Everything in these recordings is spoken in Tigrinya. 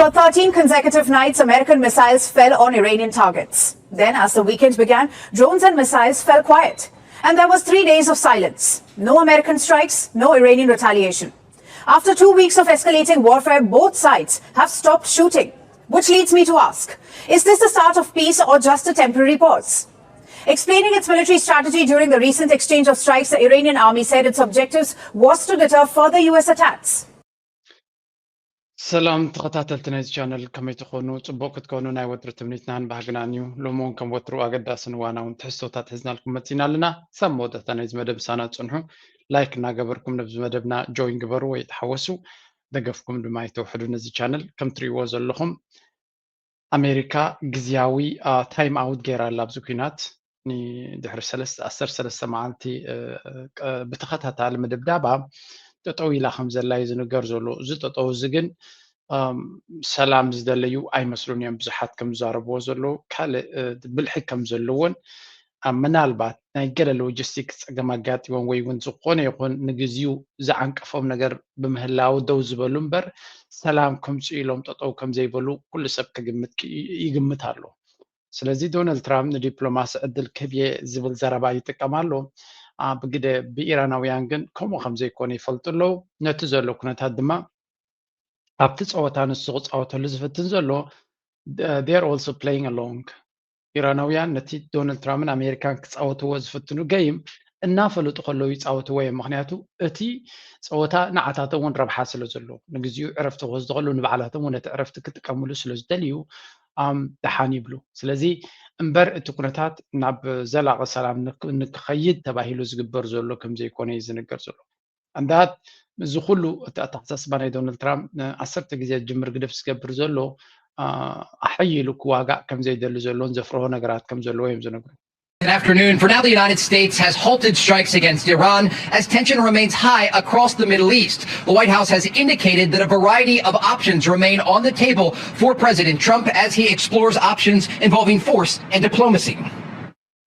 For thirteen consecutive nights, American missiles fell on Iranian targets. Then, as the weekend began, drones and missiles fell quiet. And there was three days of silence. No American strikes, no Iranian retaliation. After two weeks of escalating warfare, both sides have stopped shooting. Which leads me to ask, is this the start of peace or just a temporary pause? Explaining its military strategy during the recent exchange of strikes, the Iranian army said its objectives was to deter further U S attacks. ሰላም ተኸታተልቲ ናይዚ ቻነል፣ ከመይ ትኾኑ? ጽቡቕ ክትኮኑ ናይ ወትሩ ትምኒትናን ባህግናን እዩ። ሎሚ እውን ከም ወትሩ ኣገዳስን እዋናውን ትሕዝቶታት ሒዝናልኩም መጺና ኣለና። ሳብ መወዳእታ ናይዚ መደብ ምሳና ጽንሑ። ላይክ እናገበርኩም ነብዚ መደብና ጆይን ግበሩ ወይ ተሓወሱ። ደገፍኩም ድማ ይተውሕዱ ነዚ ቻነል። ከም ትርእይዎ ዘለኹም ኣሜሪካ ግዝያዊ ታይም ኣውት ገይራ ኣላ ኣብዚ ኩናት። ንድሕሪ ሰለስተ- ዓሰርተ ሰለስተ መዓልቲ ብተኸታታሊ ምድብዳባ ጠጠው ኢላ ከም ዘላ እዩ ዝንገር ዘሎ። እዚ ጠጠው እዚ ግን ሰላም ዝደለዩ ኣይመስሉን እዮም ብዙሓት ከም ዝዛረብዎ ዘለዉ። ካልእ ብልሒ ከም ዘለዎን፣ ምናልባት ናይ ገለ ሎጂስቲክስ ጸገም ኣጋጢሞም ወይ እውን ዝኾነ ይኹን ንግዚኡ ዝዓንቀፎም ነገር ብምህላው ደው ዝበሉ እምበር፣ ሰላም ከምጽኡ ኢሎም ጠጠው ከም ዘይበሉ ኩሉ ሰብ ክግምት ይግምት ኣሎ። ስለዚ ዶናልድ ትራምፕ ንዲፕሎማሲ ዕድል ክህብ እየ ዝብል ዘረባ ይጥቀም ኣሎ። ብግደ ብኢራናውያን ግን ከምኡ ከም ዘይኮነ ይፈልጡ ኣለዉ። ነቲ ዘሎ ኩነታት ድማ ኣብቲ ጸወታ ንሱ ክጻወተሉ ዝፍትን ዘሎ they're also playing along። ኢራናውያን ነቲ ዶናልድ ትራምፕን ኣሜሪካን ክጻወትዎ ዝፍትኑ ገይም እናፈለጡ ከለዉ ይጻወትዎ እዮም። ምክንያቱ እቲ ጸወታ ንዓታቶም እውን ረብሓ ስለ ዘለዎ፣ ንግዚኡ ዕረፍቲ ክወስዱ ከለዉ ንባዕላቶም እውን ነቲ ዕረፍቲ ክጥቀምሉ ስለ ዝደልዩ ደሓን ይብሉ። ስለዚ እምበር እቲ ኩነታት ናብ ዘላቒ ሰላም ንክኸይድ ተባሂሉ ዝግበር ዘሎ ከም ዘይኮነ እዩ ዝንገር ዘሎ። ኣንዳት እዚ ኩሉ እቲ ኣተሓሳስባ ናይ ዶናልድ ትራምፕ ዓሰርተ ግዜ ጅምር ግድፍ ዝገብር ዘሎ ኣሐይሉ ክዋጋእ ከም ዘይደሊ ዘሎን ዘፍርሆ ነገራት ከም ዘለዎ እዮም ዝነግሩ። Afternoon. For now, the United States has halted strikes against Iran as tension remains high across the Middle East. The White House has indicated that a variety of options remain on the table for President Trump as he explores options involving force and diplomacy.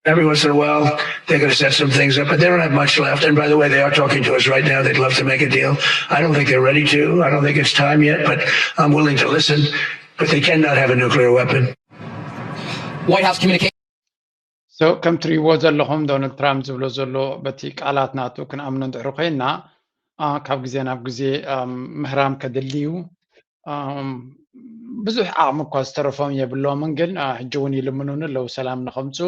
Every once in a while, they're going to set some things up, but they don't have much left. And by the way, they are talking to us right now. They'd love to make a deal. I don't think they're ready to. I don't think it's time yet, but I'm willing to listen. But they cannot have a nuclear weapon. White House communication. So ከም ትሪእዎ ዘለኹም ዶናልድ ትራምፕ ዝብሎ ዘሎ በቲ ቃላት ናቱ ክንኣምኖ እንድሕሪ ኮይና ካብ ግዜ ናብ ግዜ ምህራም ከድሊ እዩ። ብዙሕ ዓቕሚ እኳ ዝተረፎም የብሎምን፣ ግን ሕጂ እውን ይልምኑኒ ኣለዉ ሰላም ንኸምፁ።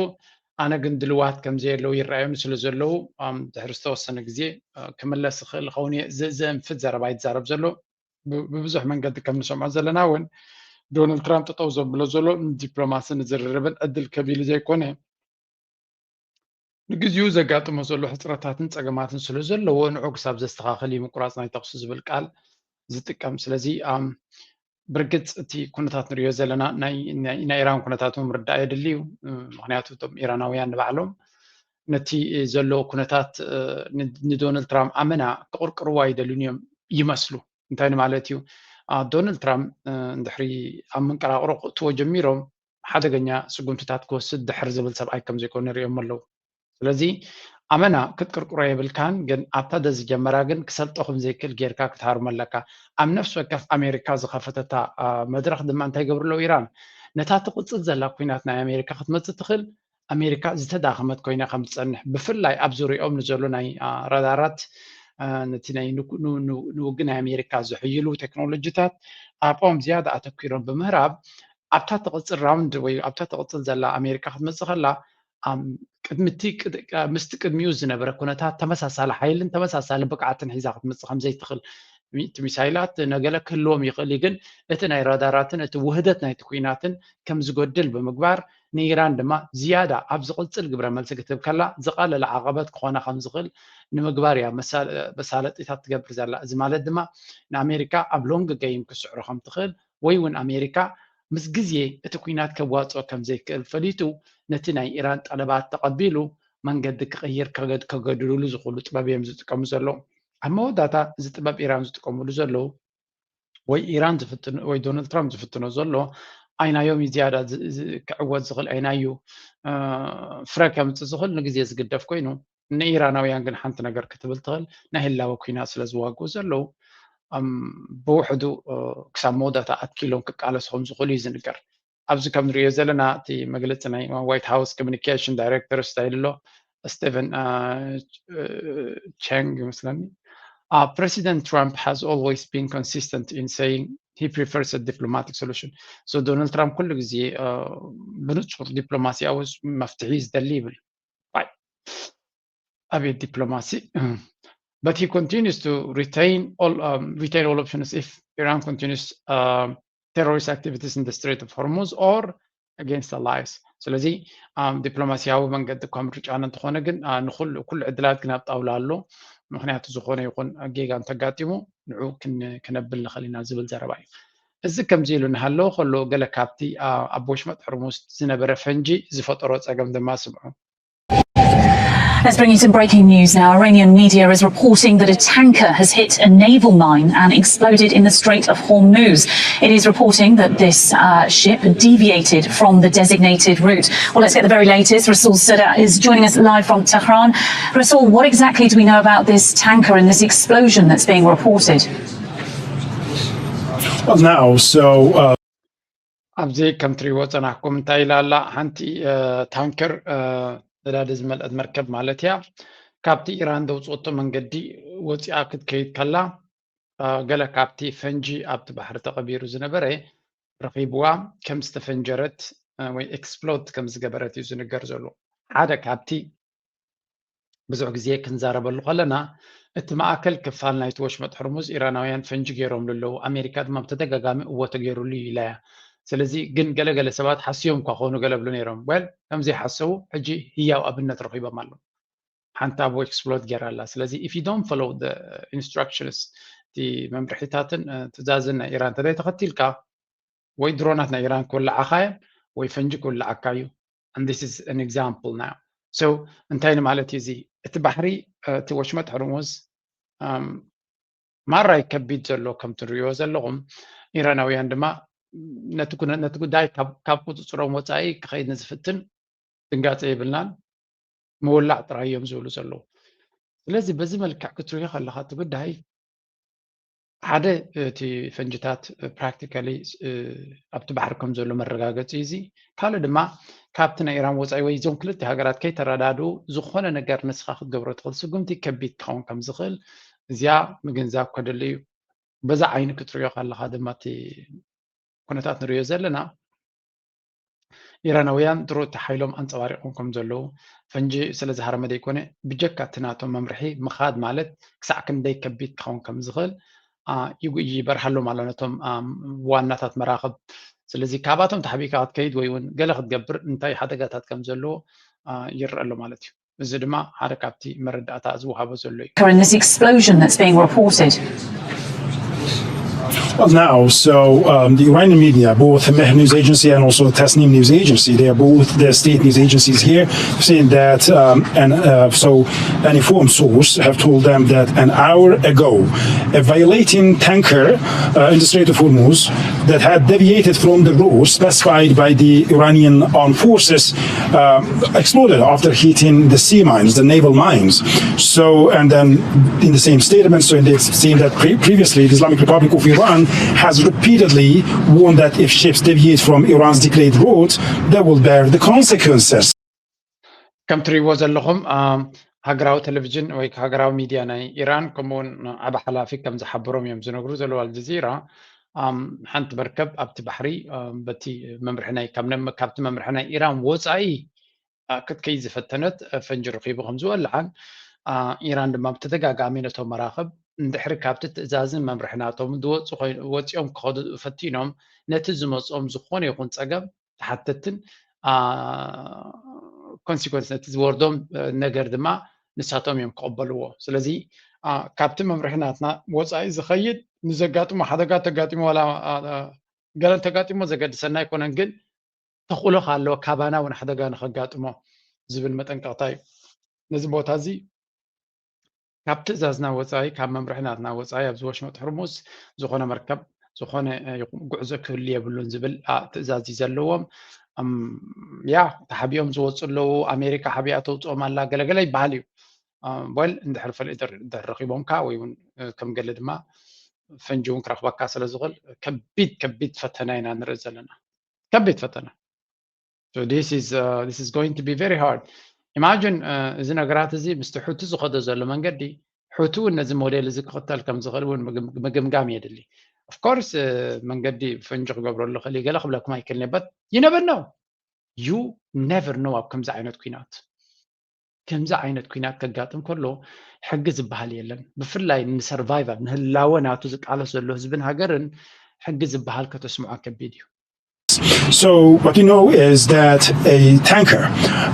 ኣነ ግን ድልዋት ከም ዘየለዉ ይረኣዩኒ ስለ ዘለዉ ድሕሪ ዝተወሰነ ግዜ ክምለስ ይኽእል ይኸውን እየ። ዘንፍት ዘረባ ይዛረብ ዘሎ። ብብዙሕ መንገዲ ከም ንሰምዖ ዘለና እውን ዶናልድ ትራምፕ ጠጠው ዘብሎ ዘሎ ንዲፕሎማሲ ንዝርርብን ዕድል ከቢሉ ዘይኮነ ንግዚኡ ዘጋጥሞ ዘሎ ሕፅረታትን ፀገማትን ስለ ዘለዎ ንዑ ክሳብ ዘስተኻኽል እዩ ምቁራፅ ናይ ተኩሲ ዝብል ቃል ዝጥቀም። ስለዚ ብርግፅ እቲ ኩነታት ንሪኦ ዘለና ናይ ኢራን ኩነታት እውን ምርዳእ የድሊ እዩ። ምክንያቱ እቶም ኢራናውያን ንባዕሎም ነቲ ዘሎ ኩነታት ንዶናልድ ትራምፕ ኣመና ክቕርቅርዎ ኣይደልዩን እዮም ይመስሉ። እንታይ ንማለት እዩ? ዶናልድ ትራምፕ እንድሕሪ ኣብ መንቀራቕሮ ክእትዎ ጀሚሮም ሓደገኛ ስጉምትታት ክወስድ ድሕር ዝብል ሰብኣይ ከም ዘይኮነ ንሪኦም ኣለዉ። ስለዚ ኣመና ክትቅርቅሮ የብልካን፣ ግን ኣብታ ደዝጀመራ ግን ክሰልጦ ከም ዘይክእል ጌርካ ክትሃርሞ ኣለካ። ኣብ ነፍሲ ወከፍ ኣሜሪካ ዝኸፈተታ መድረኽ ድማ እንታይ ይገብሩ ኣለዉ ኢራን? ነታ ትቕጽል ዘላ ኩናት ናይ ኣሜሪካ ክትመጽእ ትኽእል ኣሜሪካ ዝተዳኸመት ኮይና ከም ትጸንሕ፣ ብፍላይ ኣብ ዙሪኦም ንዘሎ ናይ ራዳራት ነቲ ናይ ንውግእ ናይ ኣሜሪካ ዝሕይሉ ቴክኖሎጂታት ኣብኦም ዝያዳ ኣተኪሮም ብምህራብ ኣብታ ትቕጽል ራውንድ ወይ ኣብታ ትቕጽል ዘላ ኣሜሪካ ክትመጽእ ከላ ምስቲ ቅድሚኡ ዝነበረ ኩነታት ተመሳሳሊ ሓይልን ተመሳሳሊ ብቅዓትን ሒዛ ክትመጽእ ከም ዘይትኽእል እቲ ሚሳይላት ነገለ ክህልዎም ይኽእል እዩ፣ ግን እቲ ናይ ራዳራትን እቲ ውህደት ናይቲ ኩናትን ከም ዝጎድል ብምግባር ንኢራን ድማ ዝያዳ ኣብ ዝቕጽል ግብረ መልሲ ክትህብ ከላ ዝቐለለ ዓቐበት ክኾና ከም ዝኽእል ንምግባር እያ መሳለጢታት ትገብር ዘላ። እዚ ማለት ድማ ንኣሜሪካ ኣብ ሎንግ ገይም ክስዕሮ ከም ትኽእል ወይ እውን ኣሜሪካ ምስ ግዜ እቲ ኩናት ከዋፅኦ ከም ዘይክእል ፈሊጡ ነቲ ናይ ኢራን ጠለባት ተቐቢሉ መንገዲ ክቕይር ከገድድሉ ዝኽእሉ ጥበብ እዮም ዝጥቀሙ ዘለዉ። ኣብ መወዳእታ እዚ ጥበብ ኢራን ዝጥቀምሉ ዘለዉ ወይ ኢራን ወይ ዶናልድ ትራምፕ ዝፍትኖ ዘሎ ኣይናዮም እዩ ዝያዳ ክዕወት ዝኽእል ኣይናዩ ፍረ ከምፅእ ዝኽእል ንግዜ ዝግደፍ ኮይኑ ንኢራናውያን ግን ሓንቲ ነገር ክትብል ትኽእል ናይ ህላወ ኩናት ስለ ዝዋግኡ ዘለዉ ብውሕዱ ክሳብ መወዳእታ ኣትኪሎም ክቃለሱ ከም ዝኽእሉ እዩ ዝንገር። ኣብዚ ከም ንሪኦ ዘለና እቲ መግለፂ ናይ ዋይት ሃውስ ኮሚኒኬሽን ዳይሬክተር እንታይ ኢሉ ኣሎ? ስቲቨን ቸንግ ይመስለኒ። President Trump has always been consistent in saying he prefers a diplomatic solution. So ዶናልድ ትራምፕ ኩሉ ግዜ ብንጹር ዲፕሎማሲያዊ መፍትሒ ዝደሊ ይብል። ኣቤት ዲፕሎማሲ። But he continues to retain all um, retain all options if Iran continues um, terrorist activities in the Strait of Hormuz or against allies. ስለዚ ዲፕሎማሲያዊ መንገዲ እኳ ምርጫና እንተኾነ ግን ንኩሉ ኩሉ ዕድላት ግን ኣብ ጣውላ ኣሎ። ምክንያቱ ዝኾነ ይኹን ጌጋ እንተጋጢሙ ንዑ ክነብል ንኽእል ኢና ዝብል ዘረባ እዩ። እዚ ከምዚ ኢሉ እናሃለወ ከሎ ገለ ካብቲ ኣብ ወሽመጥ ሕርሙዝ ዝነበረ ፈንጂ ዝፈጠሮ ጸገም ድማ ስምዑ። Let's bring you some breaking news now. Iranian media is reporting that a tanker has hit a naval mine and exploded in the Strait of Hormuz. It is reporting that this uh, ship deviated from the designated route. Well, let's get the very latest. Rasul Sadat is joining us live from Tehran. Rasul, what exactly do we know about this tanker and this explosion that's being reported? Well, now, so uh, ኣብዚ ከም ትሪእዎ ጸናሕኩም እንታይ ኢላ ኣላ? ሓንቲ ታንከር ነዳዲ ዝመልአት መርከብ ማለት እያ። ካብቲ ኢራን ዘውፅኦቶ መንገዲ ወፂኣ ክትከይድ ከላ ገለ ካብቲ ፈንጂ ኣብቲ ባሕሪ ተቐቢሩ ዝነበረ ረኺብዋ ከም ዝተፈንጀረት ወይ ኤክስፕሎድ ከም ዝገበረት እዩ ዝንገር ዘሎ። ሓደ ካብቲ ብዙሕ ግዜ ክንዛረበሉ ከለና እቲ ማእከል ክፋል ናይቲ ወሽመጥ ሕርሙዝ ኢራናውያን ፈንጂ ገይሮምሉ ኣለዉ፣ ኣሜሪካ ድማ ብተደጋጋሚ እወ ተገይሩሉ እዩ ኢላ እያ። ስለዚ ግን ገለገለ ሰባት ሓስዮም እኳ ክኾኑ ገለ ብሉ ነይሮም። ወል ከም ዘይሓሰቡ ሕጂ ህያው ኣብነት ረኺቦም ኣለዉ። ሓንቲ ኣብኡ ኤክስፕሎድ ገይራ ኣላ። ስለዚ if you don't follow the instructions እቲ መምርሒታትን ትእዛዝን ናይ ኢራን እንተዘይተኸቲልካ ወይ ድሮናት ናይ ኢራን ክውልዓኻ እዮም ወይ ፈንጂ ክውልዓካ እዩ። And this is an example now. So እንታይ ንማለት እዩ እዚ? እቲ ባሕሪ እቲ ወሽመጥ ሕርሙዝ ማራይ ከቢድ ዘሎ ከም ትሪእዎ ዘለኹም ኢራናውያን ድማ ነቲ ጉዳይ ካብ ቁፅፅሮም ወፃኢ ክኸይድ ንዝፍትን ድንጋፀ የብልናን ምውላዕ ጥራይ እዮም ዝብሉ ዘለዉ። ስለዚ በዚ መልክዕ ክትሪኦ ከለኻ እቲ ጉዳይ ሓደ እቲ ፈንጅታት ፕራክቲካሊ ኣብቲ ባሕሪ ከም ዘሎ መረጋገፂ እዚ ካልእ ድማ ካብቲ ናይ ኢራን ወፃኢ ወይ እዞም ክልተ ሃገራት ከይተረዳድኡ ዝኾነ ነገር ንስኻ ክትገብሮ ትኽእል ስጉምቲ ከቢድ ክኸውን ከም ዝኽእል እዚኣ ምግንዛብ ከድሊ እዩ። በዛ ዓይኒ ክትሪኦ ከለኻ ድማ እቲ ኩነታት ንሪኦ ዘለና ኢራናውያን ድሮ እቲ ሓይሎም ኣንፀባሪቖም ከም ዘለዉ ፈንጂ ስለ ዝሃረመ ዘይኮነ ብጀካ እቲ ናቶም መምርሒ ምኻድ ማለት ክሳዕ ክንደይ ከቢድ ክኸውን ከም ዝኽእል ይበርሃሎም ኣሎ ነቶም ዋናታት መራኽብ። ስለዚ ካብኣቶም ተሓቢእካ ክትከይድ ወይ እውን ገለ ክትገብር እንታይ ሓደጋታት ከም ዘለዎ ይረአ ኣሎ ማለት እዩ። እዚ ድማ ሓደ ካብቲ መረዳእታ ዝወሃቦ ዘሎ እዩ። This explosion that's being reported. Well, now, so um, the Iranian media, both Mehr News Agency and also Tasnim News Agency, they are both the state news agencies here, saying that, um, and uh, so an informed source have told them that an hour ago, a violating tanker uh, in the Strait of Hormuz that had deviated from the route specified by the Iranian armed forces uh, exploded after hitting the sea mines, the naval mines. So, and then in the same statement, so in the same that pre- previously the Islamic Republic of Iran has repeatedly warned that if ships deviate from Iran's declared route, they will bear the consequences. ከም ትሪእዎ ዘለኹም ሃገራዊ ቴሌቪዥን ወይ ሃገራዊ ሚድያ ናይ ኢራን ከምኡውን ዓቢ ሓላፊ ከም ዝሓበሮም እዮም ዝነግሩ ዘለዉ። ኣልጀዚራ ሓንቲ መርከብ ኣብቲ ባሕሪ በቲ መምርሒ ናይ ካብቲ መምርሒ ናይ ኢራን ወፃኢ ክትከይድ ዝፈተነት ፈንጂ ረኺቡ ከም ዝወልዓን ኢራን ድማ ብተደጋጋሚ ነቶም መራኽብ እንድሕሪ ካብቲ ትእዛዝን መምርሒ ናቶም ዝወፁ ወፂኦም ክኸዱ ፈቲኖም ነቲ ዝመፅኦም ዝኾነ ይኹን ፀገም ተሓተትን ኮንሲኮንስ ነቲ ዝወርዶም ነገር ድማ ንሳቶም እዮም ክቕበልዎ። ስለዚ ካብቲ መምርሒ ናትና ወፃኢ ዝኸይድ ንዘጋጥሞ ሓደጋ ተጋጢሞ ዋላ ገለ እንተጋጢሞ ዘገድሰና ኣይኮነን፣ ግን ተኽእሎ ካለዎ ካባና እውን ሓደጋ ንኸጋጥሞ ዝብል መጠንቀቕታ እዩ። ነዚ ቦታ እዚ ካብ ትእዛዝና ወፃኢ ካብ መምርሒ ናትና ወፃኢ ኣብዚ ወሽመጥ ሕርሙዝ ዝኾነ መርከብ ዝኾነ ጉዕዞ ክህሉ የብሉን ዝብል ትእዛዝ እዩ ዘለዎም። ያ ተሓቢኦም ዝወፁ ኣለዉ፣ ኣሜሪካ ሓቢኣ ተውፅኦም ኣላ ገለገለ ይበሃል እዩ። ወል እንድሕር ፈሊጥ እንድሕር ረኺቦምካ ወይ እውን ከም ገለ ድማ ፈንጂ እውን ክረኽበካ ስለ ዝኽእል ከቢድ ከቢድ ፈተና ኢና ንርኢ ዘለና። ከቢድ ፈተና። So this is uh, this is going to be very hard. Imagine uh, እዚ ነገራት እዚ ምስቲ ሑቲ ዝኸዶ ዘሎ መንገዲ ሑቲ እውን ነዚ ሞዴል እዚ ክኽተል ከም ዝኽእል እውን ምግምጋም የድሊ። Of course መንገዲ ፈንጂ ክገብረሉ ክእል ገለ ክብለኩም ኣይክእልን፣ but you never know. You never know ኣብ ከምዚ ዓይነት ኩናት ከምዚ ዓይነት ኩናት ከጋጥም ከሎ ሕጊ ዝበሃል የለን። ብፍላይ ን survival ንህላወ ናቱ ዝቃለስ ዘሎ ህዝብን ሃገርን ሕጊ ዝበሃል ከተስምዖ ከቢድ እዩ። So what we know is that a tanker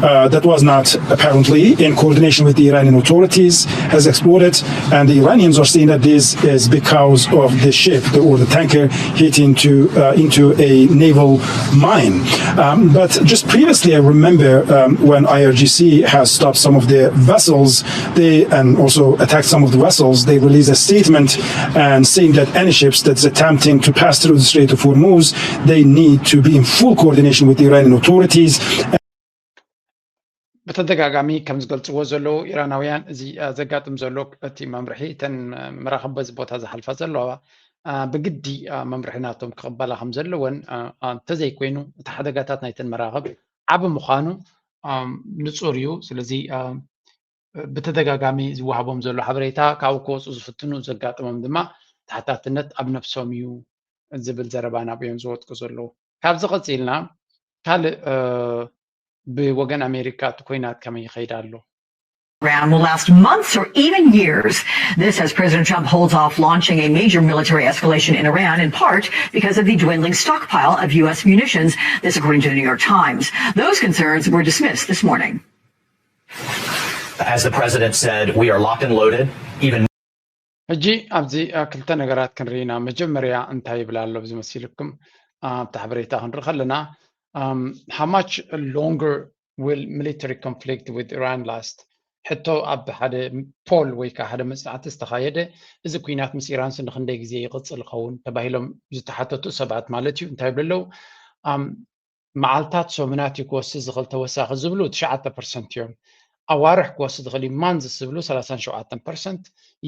uh, that was not apparently in coordination with the Iranian authorities has exploded, and the Iranians are saying that this is because of the ship or the tanker hit into uh, into a naval mine. Um, but just previously, I remember um, when I R G C has stopped some of their vessels, they and also attacked some of the vessels. They released a statement and saying that any ships that's attempting to pass through the Strait of Hormuz, they need to be in full coordination with the Iranian authorities. ብተደጋጋሚ ከም ዝገልፅዎ ዘለዉ ኢራናውያን እዚ ዘጋጥም ዘሎ እቲ መምርሒ እተን መራኽብ በዚ ቦታ ዝሓልፋ ዘለዋ ብግዲ መምርሒ ናቶም ክቕበላ ከም ዘለወን እንተዘይኮይኑ እቲ ሓደጋታት ናይተን መራኽብ ዓቢ ምዃኑ ንፁር እዩ። ስለዚ ብተደጋጋሚ ዝወሃቦም ዘሎ ሓበሬታ ካብኡ ክወፁ ዝፍትኑ ዘጋጥሞም ድማ ተሓታትነት ኣብ ነብሶም እዩ ዝብል ዘረባ ናብኡ እዮም ዝወጥቁ ዘለዉ። ካብዚ ቀፂልና ካልእ ብወገን ኣሜሪካ እቲ ኮይናት ከመይ ይኸይድ ኣሎ? Iran will last months or even years. This as President Trump holds off launching a major military escalation in Iran, in part because of the dwindling stockpile of U S munitions. This, according to the New York Times. Those concerns were dismissed this morning. As the president said, we are locked and loaded. Even ሕጂ ኣብዚ ክልተ ነገራት ክንርኢ ኢና። መጀመርያ እንታይ ይብል ኣሎ ኣብዚ መሲልኩም ኣብቲ ሓበሬታ ክንርኢ ከለና how much longer will military conflict with Iran last? ሕቶ ኣብ ሓደ ፖል ወይ ከዓ ሓደ መፅናዕቲ ዝተኻየደ እዚ ኩናት ምስ ኢራንስ ንክንደይ ግዜ ይቕፅል ይኸውን ተባሂሎም ዝተሓተቱ ሰባት ማለት እዩ እንታይ ይብሉ ኣለዉ? መዓልታት ሰሙናት እዩ ክወስድ ዝኽእል ተወሳኺ ዝብሉ ትሽዓተ ፐርሰንት እዮም። ኣዋርሕ ክወስድ ይኽእል እዩ months ዝብሉ ሰላሳን ሸውዓተን ፐርሰንት፣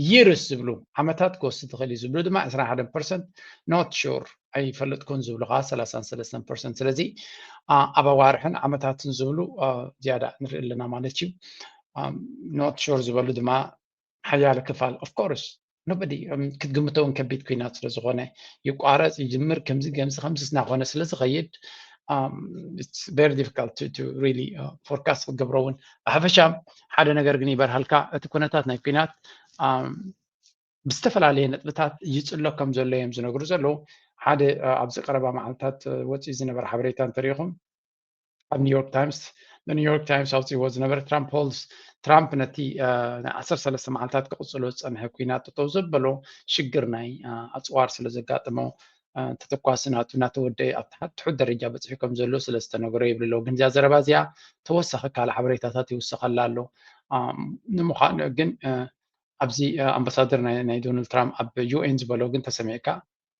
years ዝብሉ ዓመታት ክወስድ ይኽእል እዩ ዝብሉ ድማ ዕስራን ሓደን ፐርሰንት not sure ኣይፈልጥኩን ዝብሉ ከዓ ሰላሳን ሰለስተን ፐርሰንት። ስለዚ ኣብ ኣዋርሕን ዓመታትን ዝብሉ ዝያዳ ንርኢ ኣለና ማለት እዩ። Not sure ዝበሉ ድማ ሓያለ ክፋል of course nobody ክትግምቶ እውን ከቢድ ኩናት ስለ ዝኾነ ይቋረፅ ይጅምር ከምዚ ከምዚ ከምዚ እናኾነ ስለ ዝኸይድ very difficult to really forecast ክትገብሮ እውን ብሓፈሻ ሓደ ነገር ግን ይበርሃልካ እቲ ኩነታት ናይ ኩናት ብዝተፈላለየ ነጥብታት ይፅሎ ከም ዘሎ እዮም ዝነግሩ ዘለዉ። ሓደ ኣብዚ ቀረባ መዓልታት ወፂኡ ዝነበረ ሓበሬታ እንተሪኢኹም ኣብ ኒውዮርክ ታይምስ ንኒውዮርክ ታይምስ ኣውፅዎ ዝነበረ ትራምፕ ሆልስ ትራምፕ ነቲ ዓሰርተ ሰለስተ መዓልታት ክቕፅሎ ዝፀንሐ ኩናት ጠጠው ዘበሎ ሽግር ናይ ኣፅዋር ስለ ዘጋጠሞ ተተኳሲ ናቱ እናተወደአ ኣብ ትሑት ደረጃ በፂሑ ከም ዘሎ ስለ ዝተነገሮ ይብል ኣለዉ። ግን እዚኣ ዘረባ እዚኣ ተወሳኺ ካልእ ሓበሬታታት ይውሰኸላ ኣሎ። ንምዃኑ ግን ኣብዚ ኣምባሳደር ናይ ዶናልድ ትራምፕ ኣብ ዩኤን ዝበሎ ግን ተሰሚዕካ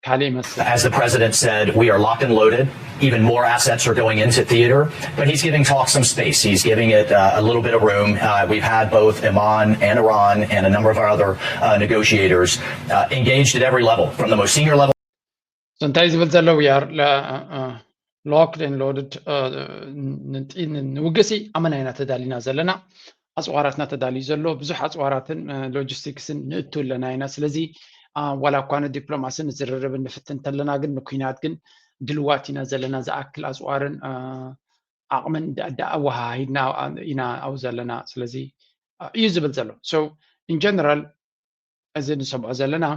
ካልእ ይመስል። As the president said, we are locked and loaded. Even more assets are going into theater, but he's giving talks some space. He's giving it uh, a little bit of room. Uh, we've had both Iman and Iran and a number of our other uh, negotiators uh, engaged at every level, from the most senior level. So እንታይ ዝብል ዘሎ we are locked and loaded ንውግሲ ኣመና ኢና ተዳሊና ዘለና። ኣፅዋራትና ተዳልዩ ዘሎ ብዙሕ ኣፅዋራትን ሎጂስቲክስን ንእቱ ኣለና ኢና። ስለዚ ዋላ እኳ ንዲፕሎማሲ ንዝርርብ ንፍትን እንተለና ግን ንኩናት ግን ድልዋት ኢና ዘለና። ዝኣክል ኣፅዋርን ዓቕምን ኣወሃሂድና ኢና ኣብኡ ዘለና። ስለዚ እዩ ዝብል ዘሎ። So in general እዚ ንሰምዖ ዘለና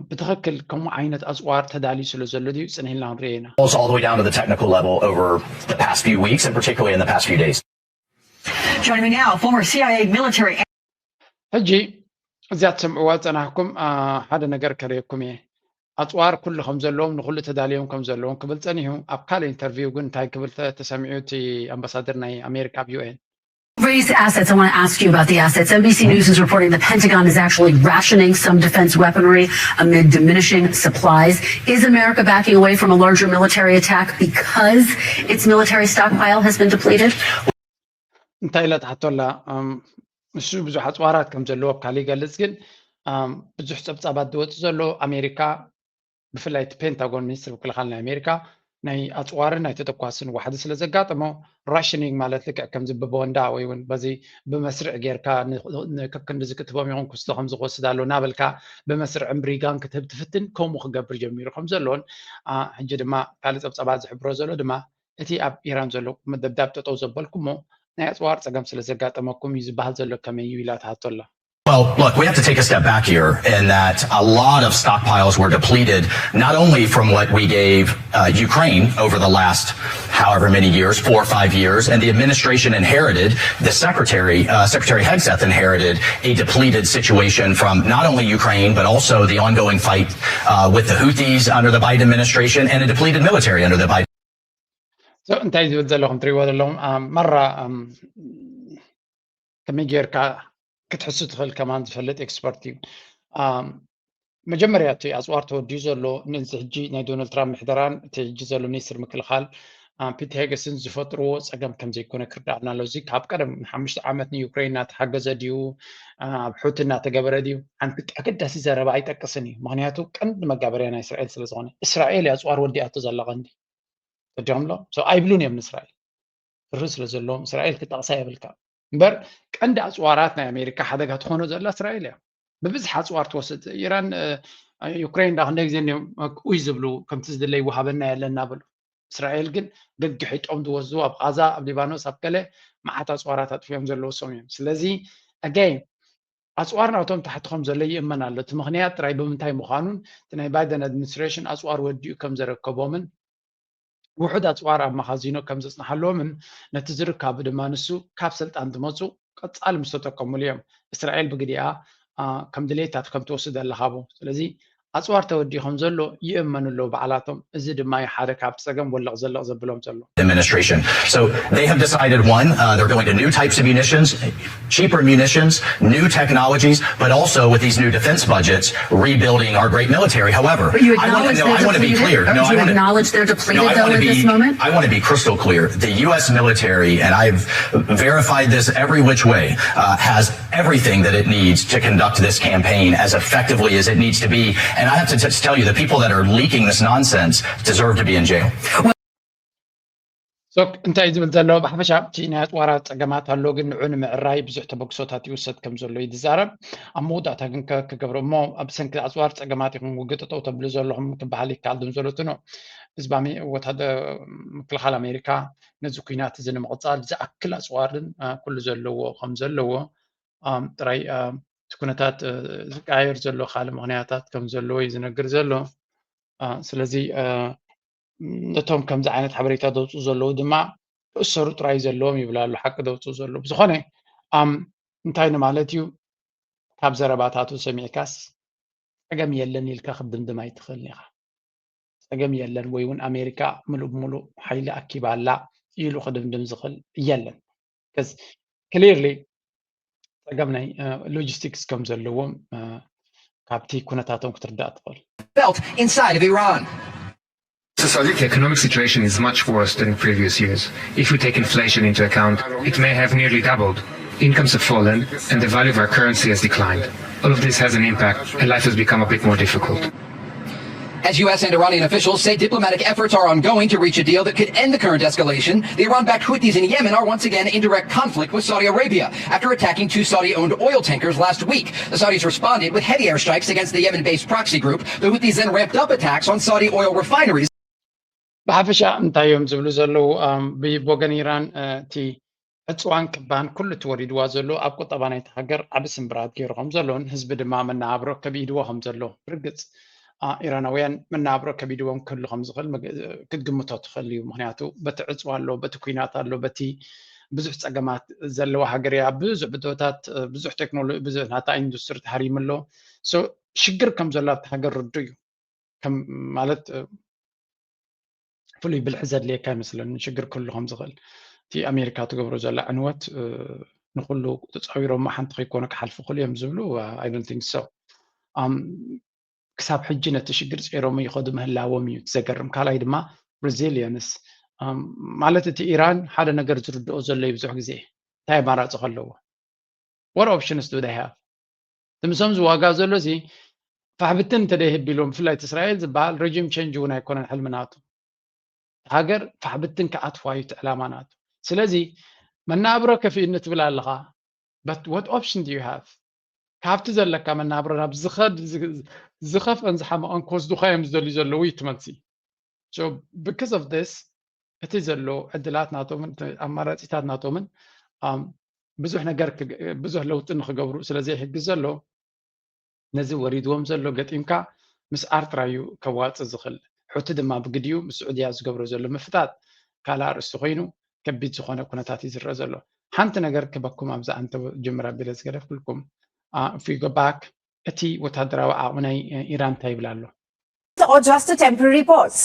ብትኽክል ከምኡ ዓይነት ኣፅዋር ተዳልዩ ስለ ዘሎ ድዩ ፅንሕ ኢልና ክንሪኦ ኢና። All the way down to the technical level over the past few weeks and particularly in the past few days. Joining me now, former C I A military. ሕጂ እዚኣ ትሰምዕዋ ዝፀናሕኩም ሓደ ነገር ከርእየኩም እየ። ኣፅዋር ኩሉ ከም ዘለዎም ንኩሉ ተዳልዮም ከም ዘለዎም ክብል ፀኒሑ ኣብ ካልእ ኢንተርቪው ግን እንታይ ክብል ተሰሚዑ እቲ ኣምባሳደር ናይ ኣሜሪካ ኣብ ዩኤን Raised assets. I want to ask you about the assets. N B C News is reporting the Pentagon is actually rationing some defense weaponry amid diminishing supplies. Is America backing away from a larger military attack because its military stockpile has been depleted? እንታይ ኢላ ትሓቶ ኣላ? እሱ ብዙሕ ኣፅዋራት ከም ዘለዎ ኣብ ካልእ ይገልፅ፣ ግን ብዙሕ ፀብፃባት ዝወፅ ዘሎ ኣሜሪካ ብፍላይ እቲ ፔንታጎን ሚኒስትሪ ምክልኻል ናይ ኣሜሪካ ናይ ኣፅዋርን ናይ ተተኳስን ዋሕዲ ስለ ዘጋጠሞ ራሽኒንግ ማለት ልክዕ ከምዚ ብቦንዳ ወይ እውን በዚ ብመስርዕ ጌርካ ከክንድዚ ክትቦም ይኹን ክስቶ ከምዚ ክወስድ ኣሎ እናበልካ ብመስርዕ እምብሪጋን ክትህብ ትፍትን ከምኡ ክገብር ጀሚሩ ከም ዘሎን ሕጂ ድማ ካልእ ፀብፀባት ዝሕብሮ ዘሎ ድማ እቲ ኣብ ኢራን ዘሎ ምድብዳብ ጠጠው ዘበልኩሞ ናይ ኣፅዋር ፀገም ስለ ዘጋጠመኩም እዩ ዝበሃል ዘሎ ከመይ እዩ ኢላ ትሓቶ ኣላ። Well, look, we have to take a step back here in that a lot of stockpiles were depleted, not only from what we gave uh, Ukraine over the last however many years, four or five years, and the administration inherited, the secretary, uh, Secretary Hegseth inherited a depleted situation from not only Ukraine, but also the ongoing fight uh, with the Houthis under the Biden administration and a depleted military under the Biden. So እንታይ ዝብል ዘለኹም ትሪእዎ ዘለኹም መራ ከመይ ጌርካ ክትሕሱ ትኽእል ከማን ዝፈልጥ ኤክስፐርት እዩ። መጀመርያ እቲ ኣፅዋር ተወዲኡ ዘሎ ነዚ ሕጂ ናይ ዶናልድ ትራምፕ ምሕደራን እቲ ሕጂ ዘሎ ሚኒስትር ምክልኻል ፒት ሄገስን ዝፈጥርዎ ፀገም ከም ዘይኮነ ክርዳእና ኣሎ። እዚ ካብ ቀደም ንሓሙሽተ ዓመት ንዩክሬን እናተሓገዘ ድዩ ኣብ ሑቲ እናተገበረ ድዩ ሓንቲ ኣገዳሲ ዘረባ ኣይጠቅስን እዩ። ምክንያቱ ቀንዲ መጋበርያ ናይ እስራኤል ስለ ዝኾነ እስራኤል እያ ኣፅዋር ወዲኣቶ ዘላ ቀንዲ ተዲኦም ኣሎ ኣይብሉን እዮም ንእስራኤል ፍርህ ስለ ዘለዎም እስራኤል ክጠቕሳ የብልካ እምበር ቀንዲ ኣፅዋራት ናይ ኣሜሪካ ሓደጋ ትኾኖ ዘላ እስራኤል እያ። ብብዝሒ ኣፅዋር ትወስድ ኢራን ዩክሬን ዳ ክንደይ ግዜ እዮም ኡይ ዝብሉ ከምቲ ዝድለ ይወሃበና የለና በሉ። እስራኤል ግን ገግሒጦም ዝወስዱ ኣብ ቃዛ ኣብ ሊባኖስ ኣብ ገለ መዓት ኣፅዋራት ኣጥፊኦም ዘለዉ ሰም እዮም። ስለዚ ኣጋይን ኣፅዋር ናቶም ታሕቲ ከም ዘሎ ይእመን ኣሎ። እቲ ምክንያት ጥራይ ብምንታይ ምዃኑን እቲ ናይ ባይደን ኣድሚኒስትሬሽን ኣፅዋር ወዲኡ ከም ዘረከቦምን ውሑድ ኣፅዋር ኣብ መኻዚኖ ከም ዘፅንሓለዎምን ነቲ ዝርካቡ ድማ ንሱ ካብ ስልጣን ዝመፁ ቀፃሊ ምስ ተጠቀሙሉ እዮም እስራኤል ብግዲኣ ከም ድሌታት ከም ትወስድ ኣለኻቦ። ስለዚ ኣፅዋር ተወዲኡ ከም ዘሎ ይእመኑ ኣለዉ ባዕላቶም። እዚ ድማ እዩ ሓደ ካብ ፀገም ወለቕ ዘለቕ ዘብሎም ዘሎ። administration. So they have decided one, uh, they're going to new types of munitions, cheaper munitions, new technologies, but also with these new defense budgets, rebuilding our great military. However, But you I want to acknowledge no, they're I want to be depleted? clear. No, Do I you want to acknowledge they're depleted no, I though want to at be, this moment? I want to be crystal clear. The U S military, and I've verified this every which way, uh, has everything that it needs to conduct this campaign as effectively as it needs to be. And I have to just tell you, the people that are leaking this nonsense deserve to be in jail. ሶክ እንታይ ዝብል ዘሎ ብሓፈሻ እቲ ናይ ኣፅዋራት ፀገማት ኣሎ ግን ንዑ ንምዕራይ ብዙሕ ተበግሶታት ይውሰድ ከም ዘሎ እዩ ዝዛረብ። ኣብ መወዳእታ ግን ክገብሮ እሞ ኣብ ሰንኪ ኣፅዋር ፀገማት ኢኹም ውግእ ጠጠው ተብሉ ዘለኹም ክበሃል ይከኣል ድም ዘሎትኖ ህዝቢ ወታደ ምክልኻል ኣሜሪካ ነዚ ኩናት እዚ ንምቕፃል ዝኣክል ኣፅዋርን ኩሉ ዘለዎ ከም ዘለዎ ጥራይ እቲ ኩነታት ዝቀያየር ዘሎ ካልእ ምክንያታት ከም ዘለዎ እዩ ዝነግር ዘሎ። ስለዚ ነቶም ከምዚ ዓይነት ሓበሬታ ዘውፅኡ ዘለዉ ድማ ክእሰሩ ጥራይ ዘለዎም ይብል ኣሎ። ሓቂ ዘውፅኡ ዘለዉ ብዝኾነ እንታይ ንማለት እዩ? ካብ ዘረባታቱ ሰሚዕካስ ፀገም የለን ኢልካ ክትድምድም ኣይትኽእልን ኢኻ። ፀገም የለን ወይ እውን ኣሜሪካ ምሉእ ብምሉእ ሓይሊ ኣኪባ ኣላ ኢሉ ክድምድም ዝኽእል የለን። ክሊርሊ ፀገም ናይ ሎጂስቲክስ ከም ዘለዎም ካብቲ ኩነታቶም ክትርዳእ ትኽእል። felt inside of Iran. The economic situation is much worse than in previous years. If we take inflation into account, it may have nearly doubled. Incomes have fallen, and the value of our currency has declined. All of this has an impact, and life has become a bit more difficult. As U S and Iranian officials say diplomatic efforts are ongoing to reach a deal that could end the current escalation, the Iran-backed Houthis in Yemen are once again in direct conflict with Saudi Arabia after attacking two Saudi-owned oil tankers last week. The Saudis responded with heavy airstrikes against the Yemen-based proxy group. The Houthis then ramped up attacks on Saudi oil refineries. ብሓፈሻ እንታይ እዮም ዝብሉ ዘለዉ? ብወገን ኢራን እቲ ዕፅዋን ክባን ኩሉ እቲ ወሪድዋ ዘሎ ኣብ ቁጠባ ናይቲ ሃገር ዓቢ ስምብራት ገይሩ ከም ዘሎን ህዝቢ ድማ መነባብሮ ከቢድዎ ከም ዘሎ ብርግፅ ኢራናውያን መነባብሮ ከቢድዎም ክህሉ ከም ዝኽእል ክትግምቶ ትኽእል እዩ። ምክንያቱ በቲ ዕፅዋ ኣሎ፣ በቲ ኩናት ኣሎ፣ በቲ ብዙሕ ፀገማት ዘለዋ ሃገር እያ። ብዙሕ ብድሆታት ብዙሕ ቴክኖሎጂ ብዙሕ ናታ ኢንዱስትሪ ተሃሪሙ ኣሎ። ሽግር ከም ዘሎ ኣብቲ ሃገር ርዱ እዩ። ማለት ፍሉይ ብልሒ ዘድልየካ ይመስለኒ። ሽግር ክህሉ ከም ዝኽእል እቲ ኣሜሪካ ትገብሮ ዘላ ዕንወት ንኩሉ ተፃዊሮሞ ሓንቲ ከይኮነ ክሓልፉ ክእሉ እዮም ዝብሉ I don't think so። ክሳብ ሕጂ ነቲ ሽግር ፀይሮሞ ይኸዱ ምህላዎም እዩ እቲ ዘገርም። ካልኣይ ድማ ሪዚሊየንስ ማለት እቲ ኢራን ሓደ ነገር ዝርድኦ ዘሎ እዩ ብዙሕ ግዜ እንታይ ኣማራፂ ከለዎ what options do they have? እቲ ምሶም ዝዋጋእ ዘሎ እዚ ፋሕብትን እንተደይህቢሎም፣ ብፍላይ እቲ እስራኤል ዝበሃል regime change እውን ኣይኮነን ሕልሚ ናቱ። ሃገር ፋሕብትን ክኣትዋ እዩ እቲ ዕላማ ናቱ። ስለዚ መናብሮ ከፊእኒ ትብል ኣለኻ፣ but what option do you have? ካብቲ ዘለካ መናብሮ ናብ ዝኸድ ዝኸፍአን ዝሓመቐን ክወስዱኻ እዮም ዝደልዩ ዘለዉ እዩ እቲ መልሲ። So because of this እቲ ዘሎ ዕድላት ናቶምን ኣማራፂታት ናቶምን ብዙሕ ነገር ብዙሕ ለውጢ ንክገብሩ ስለዘይሕግዝ ዘሎ ነዚ ወሪድዎም ዘሎ ገጢምካ ምስዓር ጥራይ እዩ ከዋፅእ ዝኽእል። ሑቲ ድማ ብግዲኡ ምስ ስዑድያ ዝገብሮ ዘሎ ምፍጣጥ ካልእ ኣርእስቲ ኮይኑ ከቢድ ዝኾነ ኩነታት እዩ ዝረአ ዘሎ። ሓንቲ ነገር ክበኩም ኣብዛ እንተ ጅምር ኣቢለ ዝገደፍኩልኩም if we go back እቲ ወታደራዊ ዓቕሚ ናይ ኢራን እንታይ ይብል ኣሎ? Or just a temporary pause.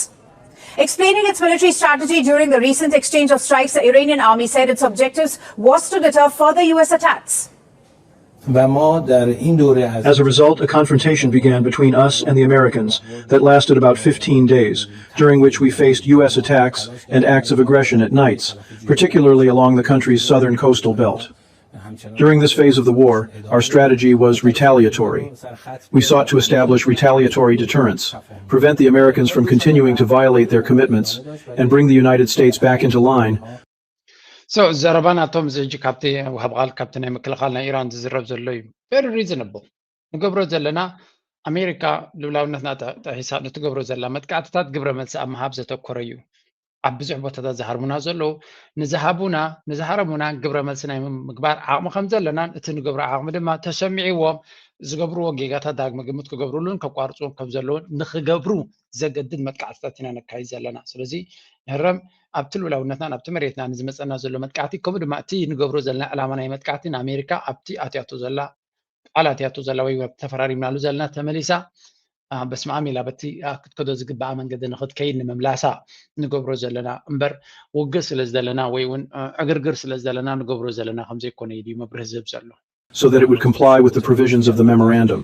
Explaining its military strategy during the recent exchange of strikes, the Iranian army said its objectives was to deter further U S attacks. و ما در این دوره از As a result, a confrontation began between us and the Americans that lasted about fifteen days, during which we faced U S attacks and acts of aggression at nights, particularly along the country's southern coastal belt. During this phase of the war, our strategy was retaliatory. We sought to establish retaliatory deterrence, prevent the Americans from continuing to violate their commitments, and bring the United States back into line. So ዘረባ ናቶም እዚ ሕጂ ካብቲ ወሃብ ቃል ካብቲ ናይ ምክልኻል ናይ ኢራን ዝዝረብ ዘሎ እዩ። Very reasonable። ንገብሮ ዘለና ኣሜሪካ ልኡላውነትና ጥሒሳ ንትገብሮ ዘላ መጥቃዕትታት ግብረ መልሲ ኣብ ምሃብ ዘተኮረ እዩ። ኣብ ብዙሕ ቦታታት ዝሃርሙና ዘለዉ ንዝሃቡና ንዝሃረሙና ግብረ መልሲ ናይ ምግባር ዓቕሚ ከም ዘለናን እቲ ንገብሮ ዓቕሚ ድማ ተሰሚዕዎም ዝገብርዎ ጌጋታት ዳግመ ግምት ክገብሩሉን ከቋርፅዎም ከም ዘለውን ንክገብሩ ዘገድድ መጥቃዕትታት ኢና ነካይድ ዘለና። ስለዚ ንህረም ኣብቲ ልኡላውነትናን ኣብቲ መሬትና ንዝመፀና ዘሎ መጥቃዕቲ ከምኡ ድማ እቲ ንገብሮ ዘለና ዕላማ ናይ መጥቃዕቲ ንኣሜሪካ ኣብቲ ኣትያቶ ዘላ ቃል ኣትያቶ ዘላ ወይ ተፈራሪምናሉ ዘለና ተመሊሳ በስመኣም ኢላ በቲ ክትከዶ ዝግበኣ መንገዲ ንክትከይድ ንምምላሳ ንገብሮ ዘለና እምበር ውግእ ስለ ዝደለና ወይ እውን ዕግርግር ስለ ዝደለና ንገብሮ ዘለና ከምዘይኮነ እዩ መብርህ ዝህብ ዘሎ። So that it would comply with the provisions of the memorandum.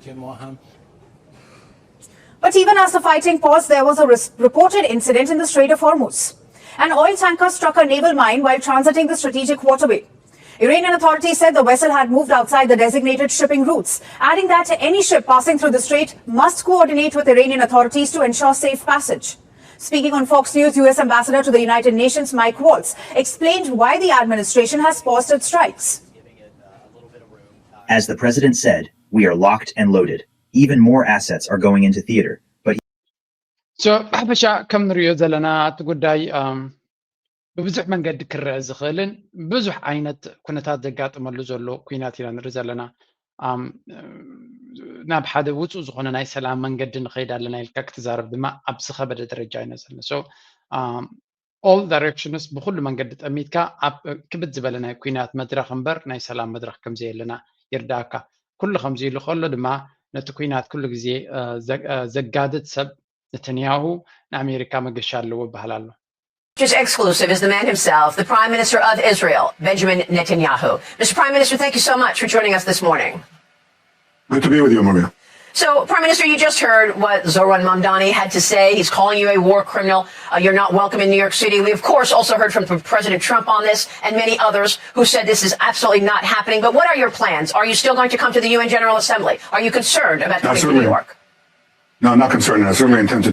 But even as the fighting paused, there was a reported incident in the Strait of Hormuz. An oil tanker struck a naval mine while transiting the strategic waterway. Iranian authorities said the vessel had moved outside the designated shipping routes, adding that any ship passing through the strait must coordinate with Iranian authorities to ensure safe passage. Speaking on Fox News, U S Ambassador to the United Nations Mike Waltz explained why the administration has paused its strikes. As the president said, we are locked and loaded. Even more assets are going into theater. But so ብሓፈሻ ከም ንሪኦ ዘለና እቲ ጉዳይ ብብዙሕ መንገዲ ክረአ ዝኽእልን ብዙሕ ዓይነት ኩነታት ዘጋጥመሉ ዘሎ ኩናት ኢና ንርኢ ዘለና። ናብ ሓደ ውፁእ ዝኾነ ናይ ሰላም መንገዲ ንኸይድ ኣለና ኢልካ ክትዛረብ ድማ ኣብ ዝኸበደ ደረጃ ኢና ዘለና። So all directions ብኩሉ መንገዲ ጠሚትካ ኣብ ክብድ ዝበለ ናይ ኩናት መድረኽ እምበር ናይ ሰላም መድረኽ ከምዘየለና ይርዳእካ። ኩሉ ከምዚ ኢሉ ከሎ ድማ ነቲ ኩናት ኩሉ ግዜ ዘጋድድ ሰብ ነተንያሁ ንኣሜሪካ መገሻ ኣለዎ ይበሃል ኣሎ። Just exclusive is the man himself, the Prime Minister of Israel, Benjamin Netanyahu. Mister Prime Minister, thank you so much for joining us this morning. Good to be with you, Maria. So, Prime Minister, you just heard what Zohran Mamdani had to say. He's calling you a war criminal. Uh, you're not welcome in New York City. We, of course, also heard from President Trump on this and many others who said this is absolutely not happening. But what are your plans? Are you still going to come to the U N General Assembly? Are you concerned about coming to New York? No, I'm not concerned. I certainly intend to.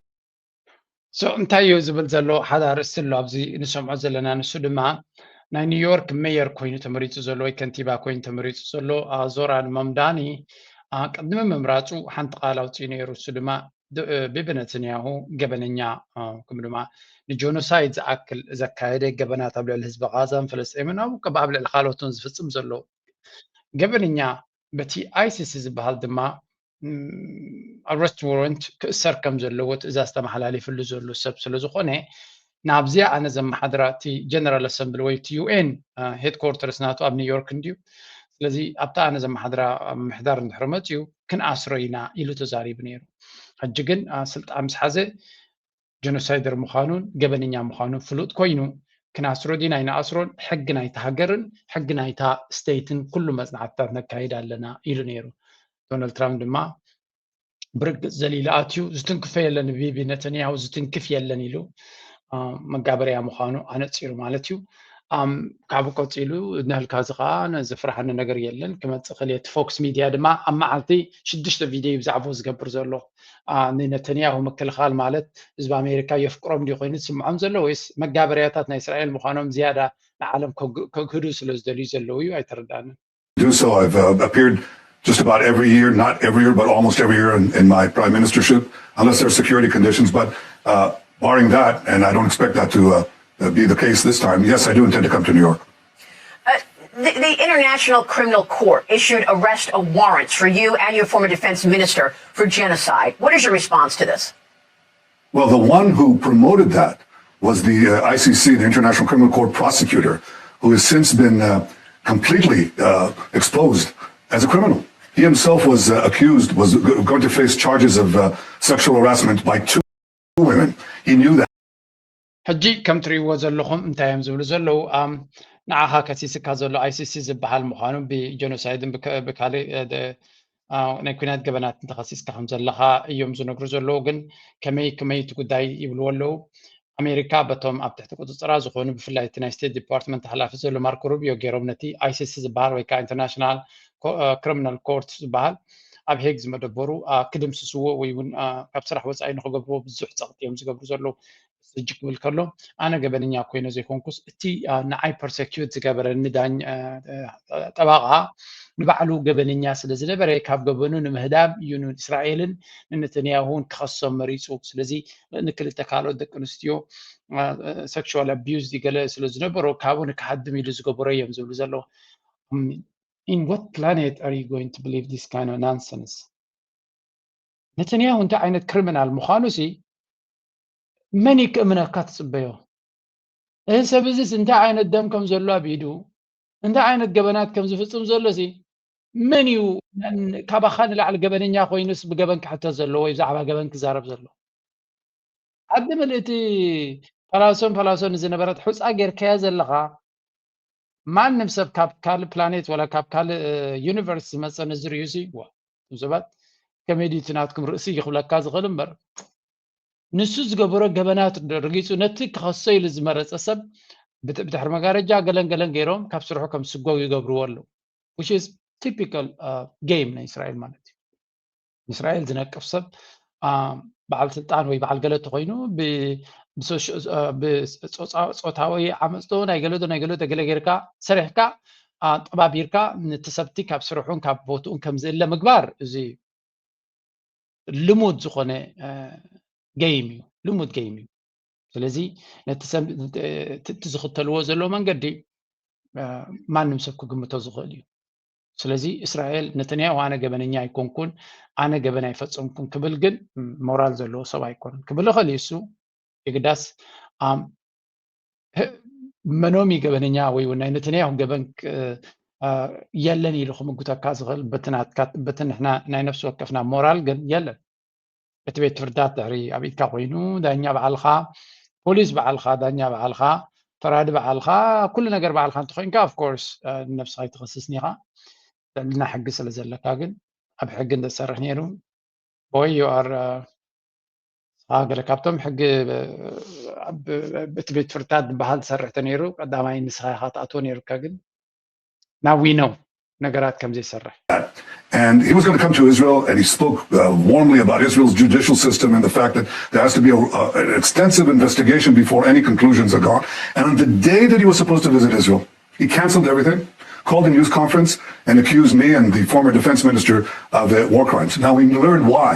So እንታይ እዩ ዝብል ዘሎ ሓደ ኣርእስቲ ኣሎ ኣብዚ ንሰምዖ ዘለና። ንሱ ድማ ናይ ኒውዮርክ ሜየር ኮይኑ ተመሪፁ ዘሎ ወይ ከንቲባ ኮይኑ ተመሪፁ ዘሎ ዞራን ማምዳኒ ቅድሚ ምምራፁ ሓንቲ ቃል ኣውፅኡ ነይሩ። እሱ ድማ ቢቢ ነተንያሁ ገበነኛ ከምኡ ድማ ንጆኖሳይድ ዝኣክል ዘካየደ ገበናት ኣብ ልዕሊ ህዝቢ ጋዛን ፍልስጤምን ኣብ ልዕሊ ካልኦትን ዝፍፅም ዘሎ ገበነኛ በቲ ኣይሲሲ ዝበሃል ድማ ኣረስት ወረንት ክእሰር ከም ዘለዎ ትእዛዝ ተመሓላሊፍሉ ዘሎ ሰብ ስለ ዝኾነ ናብዚኣ ኣነ ዘመሓድራ እቲ ጀነራል ኣሰምብሊ ወይ እቲ ዩ ኤን ሄድኮርተርስ ናቱ ኣብ ኒውዮርክ እንድዩ። ስለዚ ኣብታ ኣነ ዘመሓድራ ምሕዳር እንድሕር መፅኡ ክንኣስሮ ኢና ኢሉ ተዛሪቡ ነይሩ። ሕጂ ግን ስልጣን ምስ ሓዘ ጀኖሳይደር ምዃኑን ገበነኛ ምዃኑን ፍሉጥ ኮይኑ ክንኣስሮ ዲና ኣይንኣስሮን ሕጊ ናይታ ሃገርን ሕጊ ናይታ ስቴትን ኩሉ መፅናዕትታት ነካይድ ኣለና ኢሉ ነይሩ። ዶናልድ ትራምፕ ድማ ብርግፅ ዘሊሉ ኣትዩ ዝትንክፎ የለን፣ ቢቢ ነተንያሁ ዝትንክፍ የለን ኢሉ መጋበርያ ምዃኑ ኣነፂሩ ማለት እዩ። ካብኡ ቀፂሉ፣ ንህልካ እዚ ከዓ ዘፍርሓኒ ነገር የለን። ክመፅእ ክእል እየ። እቲ ፎክስ ሚድያ ድማ ኣብ መዓልቲ ሽዱሽተ ቪድዮ እዩ ብዛዕባኡ ዝገብር ዘሎ። ንነተንያሁ ምክልኻል ማለት ህዝቢ ኣሜሪካ የፍቅሮም ድዩ ኮይኑ ዝስምዖም ዘሎ፣ ወይስ መጋበርያታት ናይ እስራኤል ምዃኖም ዝያዳ ንዓለም ከግህዱ ስለ ዝደልዩ ዘለዉ እዩ? ኣይተረዳንን። Do so. I've uh, appeared just about every year, not every year, but almost every year in, in my prime ministership, unless there are security conditions. But uh, barring that, and I don't expect that to uh, be the case this time, yes, I do intend to come to New York. Uh, the, the International Criminal Court issued arrest warrants for you and your former defense minister for genocide. What is your response to this? Well, the one who promoted that was the uh, I C C, the International Criminal Court prosecutor, who has since been uh, completely uh, exposed as a criminal. He himself was uh, accused, was going to face charges of uh, sexual harassment by two women. He knew that. ሕጂ ከም ትርእይዎ ዘለኹም እንታይ እዮም ዝብሉ ዘለዉ? ንዓኻ ከሲስካ ዘሎ I C C ዝበሃል ምዃኑ ብጀኖሳይድን ብካልእ ናይ ኩናት ገበናት እንተኸሲስካ ከም ዘለኻ እዮም ዝነግሩ ዘለዉ። ግን ከመይ ከመይ እቲ ጉዳይ ይብልዎ ኣለዉ። ኣሜሪካ በቶም ኣብ ትሕቲ ቁፅፅራ ዝኾኑ ብፍላይ እቲ ናይ ስቴት ዲፓርትመንት ሓላፊ ዘሎ ማርኮ ሩቢዮ ገይሮም ነቲ I C C ዝበሃል ወይ ከዓ ኢንተርናሽናል ክሪሚናል ኮርት ዝበሃል ኣብ ሄግ ዝመደበሩ ክድምስስዎ ወይ እውን ካብ ስራሕ ወፃኢ ንክገብርዎ ብዙሕ ፀቕጢ እዮም ዝገብሩ ዘለዉ። ሕጂ ክብል ከሎ ኣነ ገበነኛ ኮይነ ዘይኮንኩስ እቲ ንዓይ ፐርሰኪዩት ዝገበረኒ ዳኝ ጠባቓ ንባዕሉ ገበነኛ ስለ ዝነበረ ካብ ገበኑ ንምህዳም እዩ ንእስራኤልን ንነተንያሁን ክኸሶም መሪፁ። ስለዚ ንክልተ ካልኦት ደቂ ኣንስትዮ ሴክሹዋል ኣቢዩዝ ገለ ስለ ዝነበሮ ካብኡ ንክሃድም ኢሉ ዝገበሮ እዮም ዝብሉ ዘለዉ። In what planet are you going to believe this kind of nonsense? ነተንያሁ እንታይ ዓይነት ክሪሚናል ምዃኑ ሲ መን እዩ ክእምነካ ትፅበዮ? እዚ ሰብ እዚስ እንታይ ዓይነት ደም ከም ዘሎ ኣብ ኢዱ እንታይ ዓይነት ገበናት ከም ዝፍፅም ዘሎ ሲ መን እዩ ካባኻ ንላዕሊ ገበነኛ ኮይኑስ ብገበን ክሕተት ዘለዎ ወይ ብዛዕባ ገበን ክዛረብ ዘሎ? ዓዲ ምልእቲ ፈላሶን ፈላሶን ዝነበረት ሑፃ ጌርካያ ዘለኻ ማንም ሰብ ካብ ካልእ ፕላኔት ወላ ካብ ካልእ ዩኒቨርስ ዝመፀ ንዝርእዩ ሲ ዋ እዞባት ከመይ ድዩ እቲ ናትኩም ርእሲ ይኽብለካ ዝኽእል እምበር ንሱ ዝገበሮ ገበናት ረጊፁ ነቲ ክኸሶ ኢሉ ዝመረፀ ሰብ ብድሕሪ መጋረጃ ገለን ገለን ገይሮም ካብ ስርሑ ከም ዝስጎግ ይገብርዎ ኣለዉ። Which is typical game ናይ እስራኤል ማለት እዩ። ንእስራኤል ዝነቅፍ ሰብ በዓል ስልጣን ወይ በዓል ገለ ተኮይኑ ብፆታዊ ዓመፅቶ ናይ ገለዶ ናይ ገለዶ ገለ ጌርካ ሰሪሕካ ጠባቢርካ ነቲ ሰብቲ ካብ ስርሑን ካብ ቦትኡን ከም ዝእለ ምግባር እዚ ልሙድ ዝኾነ ገይም እዩ። ልሙድ ገይም እዩ። ስለዚ ነቲ ሰብ እቲ ዝኽተልዎ ዘለዉ መንገዲ ማንም ሰብ ክግምቶ ዝኽእል እዩ። ስለዚ እስራኤል ነተንያሁ ኣነ ገበነኛ ኣይኮንኩን ኣነ ገበን ኣይፈጸምኩን ክብል ግን ሞራል ዘለዎ ሰብ ኣይኮነን ክብል ይኽእል እዩ እሱ የግዳስ መኖም እዩ ገበነኛ ወይ እውን ናይ ነተንያሁ ገበን የለን ኢሉ ክምጉተካ ዝኽእል በቲ ናይ ነፍሲ ወከፍና ሞራል ግን የለን። እቲ ቤት ፍርድታት ድሕሪ ኣብ ኢድካ ኮይኑ ዳኛ በዓልኻ ፖሊስ በዓልኻ ዳኛ በዓልኻ ፈራዲ በዓልኻ ኩሉ ነገር በዓልካ እንተኮይንካ of course ንነብስኻ ኣይትኸስስን ኢኻ ልዕልና ሕጊ ስለ ዘለካ ግን ኣብ ሕጊ እንተትሰርሕ ነይሩ ወይ you are ንስኻ ገለ ካብቶም ሕጊ እቲ ቤት ፍርድታት ዝበሃል ትሰርሕ ተነይሩ ቀዳማይ ንስኻ ኢኻ ትኣትዎ ነይሩካ ግን now we know ነገራት ከም ዘይሰርሕ And he was going to come to Israel, and he spoke uh, warmly about Israel's judicial system and the fact that there has to be a, uh, an extensive investigation before any conclusions are gone. And on the day that he was supposed to visit Israel, he canceled everything, called a news conference, and accused me and the former defense minister of uh, war crimes. Now, we learned why.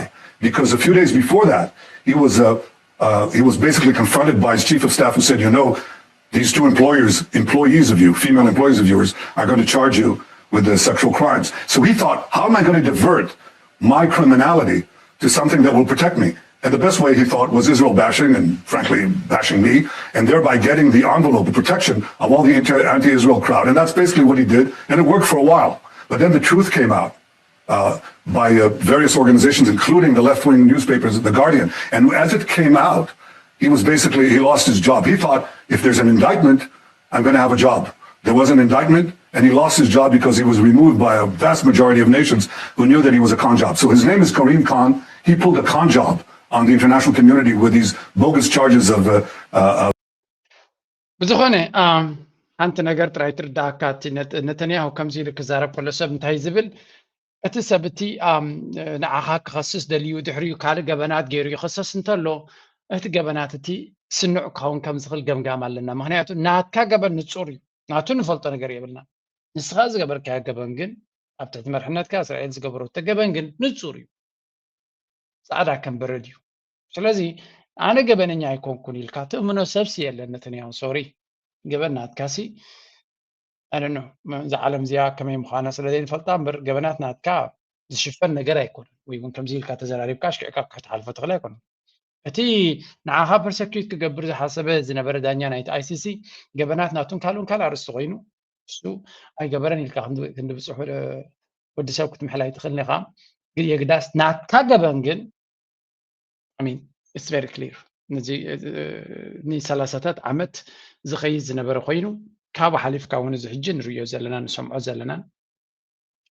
Because a few days before that, he was, uh, uh, he was basically confronted by his chief of staff who said, you know, these two employers, employees of you, female employees of yours, are going to charge you with the sexual crimes. So he thought, how am I going to divert my criminality to something that will protect me? And the best way he thought was Israel bashing and, frankly, bashing me, and thereby getting the envelope of protection of all the anti Israel crowd. And that's basically what he did, and it worked for a while. But then the truth came out uh, by uh, various organizations, including the left wing newspapers, The Guardian. And as it came out, he was basically, he lost his job. He thought, if there's an indictment, I'm going to have a job. There was an indictment, and he lost his job because he was removed by a vast majority of nations who knew that he was a con job. So his name is Karim Khan. He pulled a con job on the international community with these bogus charges of. Uh, uh, ብዝኾነ ሓንቲ ነገር ጥራይ ትርዳእካ። እቲ ነት- ነተንያሁ ከምዚ ኢሉ ክዛረብ ከሎ ሰብ እንታይ ዝብል፣ እቲ ሰብ እቲ ኣም፣ ንዓኻ ክኸስስ ደልዩ ድሕሪኡ ካልእ ገበናት ገይሩ ይኸሰስ እንተሎ፣ እቲ ገበናት እቲ ስኑዕ ክኸውን ከም ዝኽእል ገምጋም ኣለና። ምክንያቱ ናትካ ገበን ንጹር እዩ። ናቱ ንፈልጦ ነገር የብልና። ንስኻ ዝገበርካዮ ገበን ግን ኣብ ትሕቲ መርሕነትካ እስራኤል ዝገበረቶ ገበን ግን ንጹር እዩ። ጻዕዳ ከም በረድ እዩ። ስለዚ ኣነ ገበነኛ ኣይኮንኩን ኢልካ ትእምኖ ሰብሲ የለን። ነተንያሁ ሶሪ፣ ገበን ናትካሲ ኣነ እዛ ዓለም እዚኣ ከመይ ምዃና ስለ ዘይንፈልጣ እምበር ገበናት ናትካ ዝሽፈን ነገር ኣይኮነን። ወይ እውን ከምዚ ኢልካ ተዘራሪብካ ኣሽኪዕካ ክትሓልፎ ትኽእል ኣይኮነን። እቲ ንዓኻ ፐርሰኪዩት ክገብር ዝሓሰበ ዝነበረ ዳኛ ናይቲ ኣይሲሲ ገበናት ናቱን ካልኡን ካልእ ኣርእስቲ ኮይኑ እሱ ኣይገበረን ኢልካ ክንዲ- ክንዲ ብፅሑ ወዲ ሰብ ክትምሕል ኣይትኽእልን ኢኻ። ግን የግዳስ ናትካ ገበን ግን I mean it's very clear። ነዚ ንሰላሳታት ዓመት ዝኸይድ ዝነበረ ኮይኑ ካብኡ ሓሊፍካ እውን እዚ ሕጂ ንርእዮ ዘለና ንሰምዖ ዘለናን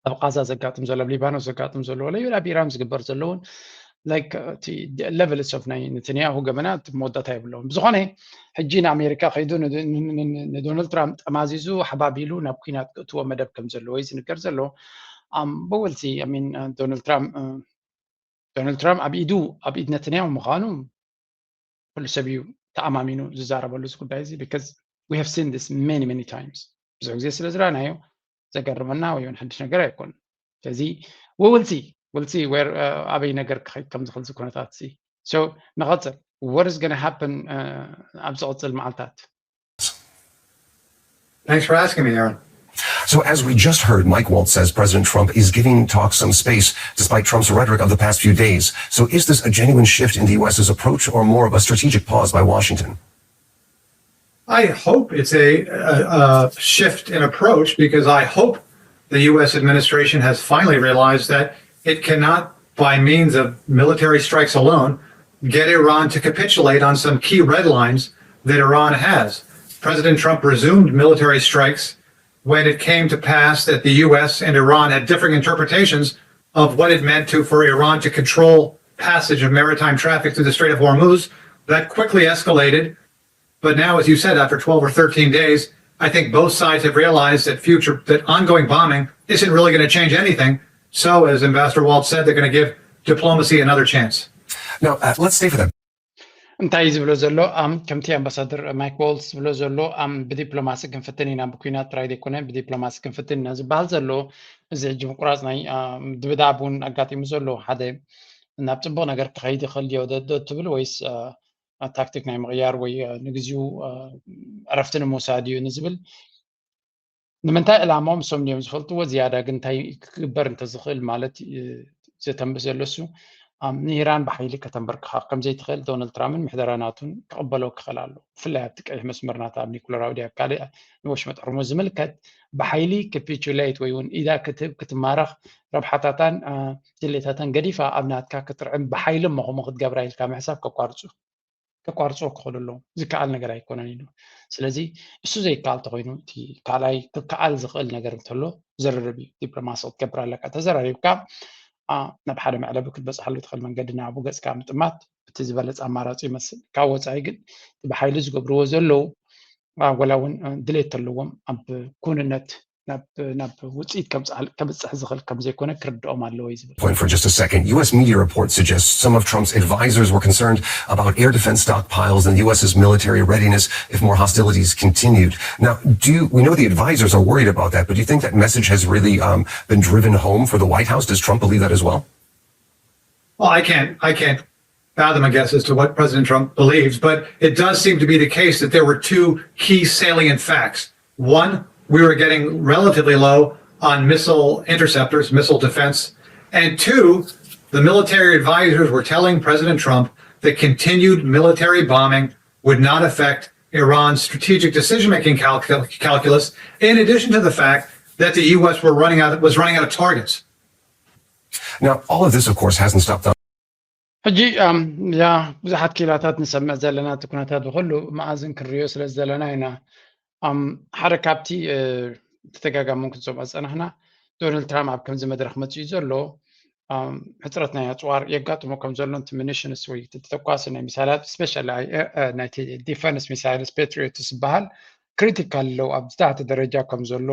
ኣብ ቃዛ ዘጋጥም ዘሎ ኣብ ሊባኖስ ዘጋጥም ዘሎ ወላ ኣብ ኢራን ዝግበር ዘለውን like እቲ levels of ናይ ነተንያሁ ገበናት መወዳእታ የብለውን። ብዝኾነ ሕጂ ንኣሜሪካ ከይዱ ንዶናልድ ትራምፕ ጠማዚዙ ሓባቢሉ ናብ ኩናት ክእትዎ መደብ ከም ዘለዎ እዩ ዝንገር ዘሎ። ብወልቲ ሚን ዶናልድ ትራምፕ ዶናልድ ትራምፕ ኣብ ኢዱ ኣብ ኢድ ነተንያሁ ምዃኑ ኩሉ ሰብ እዩ ተኣማሚኑ ዝዛረበሉ እዚ ጉዳይ እዚ because we have seen this many many times። ብዙሕ ግዜ ስለ ዝረኣናዮ ዘገርመና ወይ እውን ሓድሽ ነገር ኣይኮን። ስለዚ we will see we'll see where ኣበይ ነገር ክኸይድ ከም ዝኽእል እዚ ኩነታት እዚ። So ንቐፅል፣ what is going to happen ኣብ ዝቐፅል መዓልታት? Thanks for asking me, Aaron. So, as we just heard, Mike Waltz says President Trump is giving talks some space, despite Trump's rhetoric of the past few days. So, is this a genuine shift in the U S's approach or more of a strategic pause by Washington? I hope it's a, a, a shift in approach because I hope the U S administration has finally realized that it cannot, by means of military strikes alone, get Iran to capitulate on some key red lines that Iran has. President Trump resumed military strikes when it came to pass that the U S and Iran had differing interpretations of what it meant to for Iran to control passage of maritime traffic through the Strait of Hormuz. That quickly escalated. But now, as you said, after twelve or thirteen days, I think both sides have realized that future that ongoing bombing isn't really going to change anything. So, as Ambassador Waltz said, they're going to give diplomacy another chance. Now, uh, let's stay for that. እንታይ እዩ ዝብሎ ዘሎ? ኣም፣ ከምቲ ኣምባሳደር ማይክ ዋልስ ዝብሎ ዘሎ፣ ኣም፣ ብዲፕሎማሲ ክንፍትን ኢና፣ ብኩናት ጥራይ ዘይኮነ ብዲፕሎማሲ ክንፍትን ኢና ዝበሃል ዘሎ። እዚ ሕጂ ምቁራፅ ናይ ኣም፣ ድብዳብ እውን ኣጋጢሙ ዘሎ ሓደ ናብ ፅቡቕ ነገር ክኸይድ ይኽእል ድዮ ዶ- ዶ ትብል ወይስ ኣ፣ ታክቲክ ናይ ምቕያር ወይ ኣ፣ ንግዚኡ ኣ፣ ዕረፍቲ ንምውሳድ እዩ ንዝብል ንምንታይ ዕላማኦም እሶም ድዮም ዝፈልጥዎ ዝያዳ ግን እንታይ ክግበር እንተዝኽእል ማለት ዘተንብህ ዘሎ እሱ ንኢራን ብሓይሊ ከተንበርክኻ ከምዘይትኽእል ዶናልድ ትራምፕን ምሕደራ ናቱን ክቕበሎ ክኽእል ኣሎ። ብፍላይ ኣብቲ ቀይሕ መስመር ናታ ኣብ ኒኩለራዊ ድያ ካልእ ንወሽመጥ ሕርሙዝ ዝምልከት ብሓይሊ ክፒቹሌት ወይ እውን ኢዳ ክትህብ ክትማረኽ ረብሓታታን ድሌታታን ገዲፋ ኣብ ናትካ ክትርዕም ብሓይሊ እሞ ከምኡ ክትገብራ ኢልካ ምሕሳብ ከቋርፁ ከቋርፅዎ ክኽእሉ ኣለዎም። ዝከኣል ነገር ኣይኮነን ኢሉ። ስለዚ እሱ ዘይከኣል ተኮይኑ እቲ ካልኣይ ክከኣል ዝኽእል ነገር እንተሎ ዝርርብ እዩ። ዲፕሎማሲ ክትገብር ኣለካ። ተዘራሪብካ ናብ ሓደ መዕለቢ ክትበፅሓሉ ትኽእል መንገዲ ንኣቡ ገፅካ ምጥማት እቲ ዝበለፅ ኣማራፂ ይመስል። ካብ ወፃኢ ግን እቲ ብሓይሊ ዝገብርዎ ዘለዉ ወላ እውን ድሌት ተለዎም ኣብ ኩንነት ናብ ውፅኢት ከብፅሕ ዝኽእል ከም ዘይኮነ ክርድኦም ኣለዎ እዩ ዝብል። Point for just a second. U S media reports suggest some of Trump's advisors were concerned about air defense stockpiles and the U S's military readiness if more hostilities continued. Now, do you, we know the advisors are worried about that, but do you think that message has really um, been driven home for the White House? Does Trump believe that as well? Well, I can't, I can't fathom, I guess, as to what President Trump believes, but it does seem to be the case that there were two key salient facts. One, we were getting relatively low on missile interceptors, missile defense. And two, the military advisors were telling President Trump that continued military bombing would not affect Iran's strategic decision making calculus, in addition to the fact that the U S were running out, was running out of targets. Now, all of this, of course, hasn't stopped. ሕጂ ያ ብዙሓት ክኢላታት ንሰምዕ ዘለና እቲ ኩነታት ብኩሉ መኣዝን ክንሪኦ ስለ ዘለና ኢና። ሓደ ካብቲ ተደጋጋሚ ክንሰምዖ ዝፀናሕና ዶናልድ ትራምፕ ኣብ ከምዚ መድረክ መፅኡ ዘሎ ሕፅረት ናይ ኣፅዋር የጋጥሞ ከም ዘሎ እቲ ሚኒሽንስ ወይ ተተኳሲ ናይ ሚሳይላት ስፔሻሊ ናይቲ ዲፈንስ ሚሳይልስ ፔትሪዮትስ ዝበሃል ክሪቲካል ለው ኣብ ዝተሓተ ደረጃ ከም ዘሎ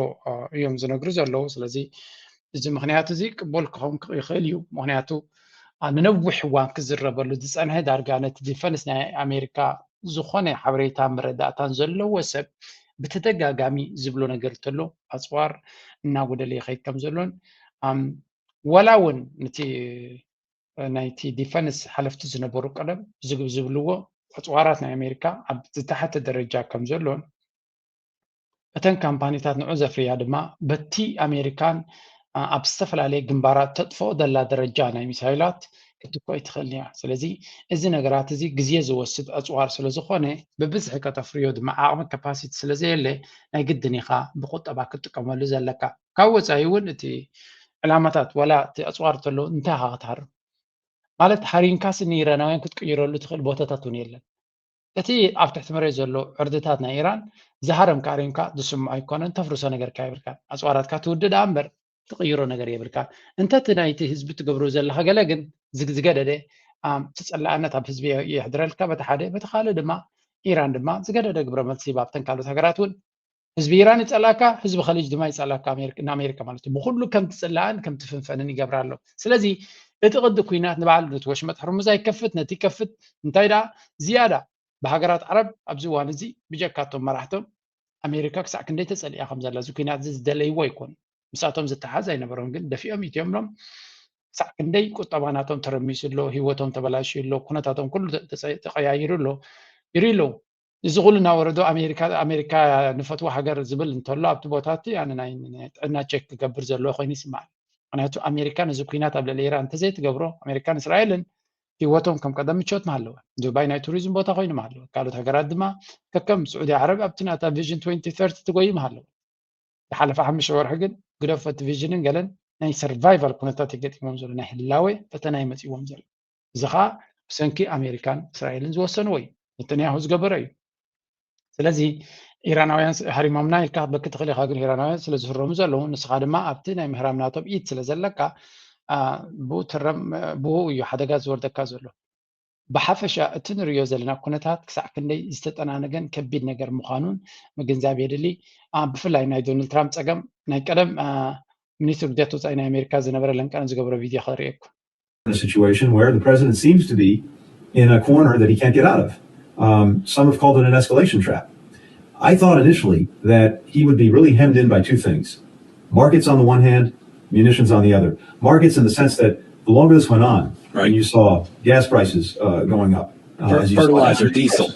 እዮም ዝነግሩ ዘለዉ። ስለዚ እዚ ምክንያት እዚ ቅቡል ክኸውን ይኽእል እዩ። ምክንያቱ ንነዊሕ እዋን ክዝረበሉ ዝፀንሐ፣ ዳርጋ ነቲ ዲፈንስ ናይ ኣሜሪካ ዝኾነ ሓበሬታ መረዳእታን ዘለዎ ሰብ ብተደጋጋሚ ዝብሎ ነገር እንተሎ ኣፅዋር እናጎደለ ይኸይድ ከም ዘሎን ዋላ እውን ነቲ ናይቲ ዲፈንስ ሓለፍቲ ዝነበሩ ቀደም ዝብልዎ ኣፅዋራት ናይ ኣሜሪካ ኣብ ዝተሓተ ደረጃ ከም ዘሎን እተን ካምፓኒታት ንዑ ዘፍርያ ድማ በቲ ኣሜሪካን ኣብ ዝተፈላለየ ግንባራት ተጥፍኦ ዘላ ደረጃ ናይ ሚሳይላት ክትኮ ይትኽእል እያ። ስለዚ እዚ ነገራት እዚ ግዜ ዝወስድ ኣፅዋር ስለ ዝኾነ ብብዝሒ ከተፍርዮ ድማ ዓቕሚ ካፓሲቲ ስለ ዘየለ ናይ ግድን ኢኻ ብቁጠባ ክትጥቀመሉ ዘለካ። ካብ ወፃኢ እውን እቲ ዕላማታት ዋላ እቲ ኣፅዋር ተሎ እንታይ ኢኻ ክትሃርም ማለት ሃሪንካስ ንኢራናውያን ክትቅይረሉ ትኽእል ቦታታት እውን የለን። እቲ ኣብ ትሕቲ መሬት ዘሎ ዕርድታት ናይ ኢራን ዝሃረምካ ሃሪምካ ዝስምዖ ኣይኮነን፣ ተፍርሶ ነገርካ የብልካን። ኣፅዋራትካ ትውድእ ደኣ እምበር ትቕይሮ ነገር የብልካን። እንተ እቲ ናይቲ ህዝቢ ትገብሮ ዘለኻ ገለ ግን ዝግ- ዝገደደ ኣም፣ ተፀላእነት ኣብ ህዝቢ የሕድረልካ በቲ ሓደ፣ በቲ ካልእ ድማ ኢራን ድማ ዝገደደ ግብረ መልሲ ሂባ ኣብተን ካልኦት ሃገራት እውን ህዝቢ ኢራን ይፀላእካ፣ ህዝቢ ኸሊጅ ድማ ይፀላእካ፣ ኣሜሪካ- ንኣሜሪካ ማለት እዩ። ብኩሉ ከም ትፅላእን ከም ትፍንፈንን ይገብራ ኣሎ። ስለዚ እቲ ቅዲ ኩናት ንባዕሉ ነቲ ወሽመጥ ሕርሙዝ ኣይከፍት፣ ነቲ ይከፍት እንታይ ደኣ ዝያዳ ብሃገራት ዓረብ ኣብዚ እዋን እዚ ብጀካቶም መራሕቶም ኣሜሪካ ክሳዕ ክንደይ ተፀሊኣ ከም ዘላ እዚ ኩናት እዚ ዝደለይዎ ኣይኮኑ። ምሳቶም ዝተሓዝ ኣይነበሮም፣ ግን ደፊኦም ኢትዮምሎም ክሳዕ ክንደይ ቁጠባ ናቶም ተረሚሱ ኣሎ፣ ህይወቶም ተበላሽዩ ኣሎ፣ ኩነታቶም ኩሉ ተፀ- ተቀያይሩ ኣሎ ይርኢ ኣለዉ። እዚ ኩሉ እናወረዶ ኣሜሪካ ኣሜሪካ ንፈትዋ ሃገር ዝብል እንተሎ ኣብቲ ቦታ እቲ ኣነ ናይ ናይ ጥዕና ቼክ ክገብር ዘለዎ ኮይኑ ይስማዕ። ምክንያቱ ኣሜሪካ ነዚ ኩናት ኣብ ልዕሊ ኢራን እንተዘይትገብሮ ኣሜሪካን እስራኤልን ህይወቶም ከም ቀደም ምቾት ምሃለወ። ዱባይ ናይ ቱሪዝም ቦታ ኮይኑ ምሃለወ። ካልኦት ሃገራት ድማ ከከም ስዑዲ ዓረብ ኣብቲ ናታ ቪዥን ትወንቲ ተርቲ ትጎይ ምሃለወ። ዝሓለፈ ሓሙሽተ ወርሒ ግን ግደፎ እቲ ቪዥንን ገለን ናይ ሰርቫይቫል ኩነታት የገጢሞም ዘሎ ናይ ህላወ ፈተና ይመፅዎም ዘሎ። እዚ ከዓ ብሰንኪ ኣሜሪካን እስራኤልን ዝወሰንዎ እዩ። ነተንያሁ ዝገበረ እዩ። ስለዚ ኢራናውያን ሃሪሞምና ኢልካ ክትበኪ ትኽእል ኢኻ፣ ግን ኢራናውያን ስለ ዝህረሙ ዘለዉ ንስኻ ድማ ኣብቲ ናይ ምህራም ናቶም ኢድ ስለ ዘለካ ብኡ ትረም ብኡ እዩ ሓደጋ ዝወርደካ ዘሎ። ብሓፈሻ እቲ ንሪኦ ዘለና ኩነታት ክሳዕ ክንደይ ዝተጠናነገን ከቢድ ነገር ምዃኑን ምግንዛብ የድሊ። ብፍላይ ናይ ዶናልድ ትራምፕ ፀገም ናይ ቀደም ሚኒስትር ጉዳያት ወፃኢ ናይ ኣሜሪካ ዝነበረ ለንቀነ ዝገብሮ ቪድዮ ከርእየኩም። A situation where the president seems to be in a corner that he can't get out of. Um, some have called it an escalation trap. I thought initially that he would be really hemmed in by two things, markets on the one hand, munitions on the other. Markets in the sense that the longer this went on, right. And you saw gas prices uh, going up, uh, as you fertilizer, diesel,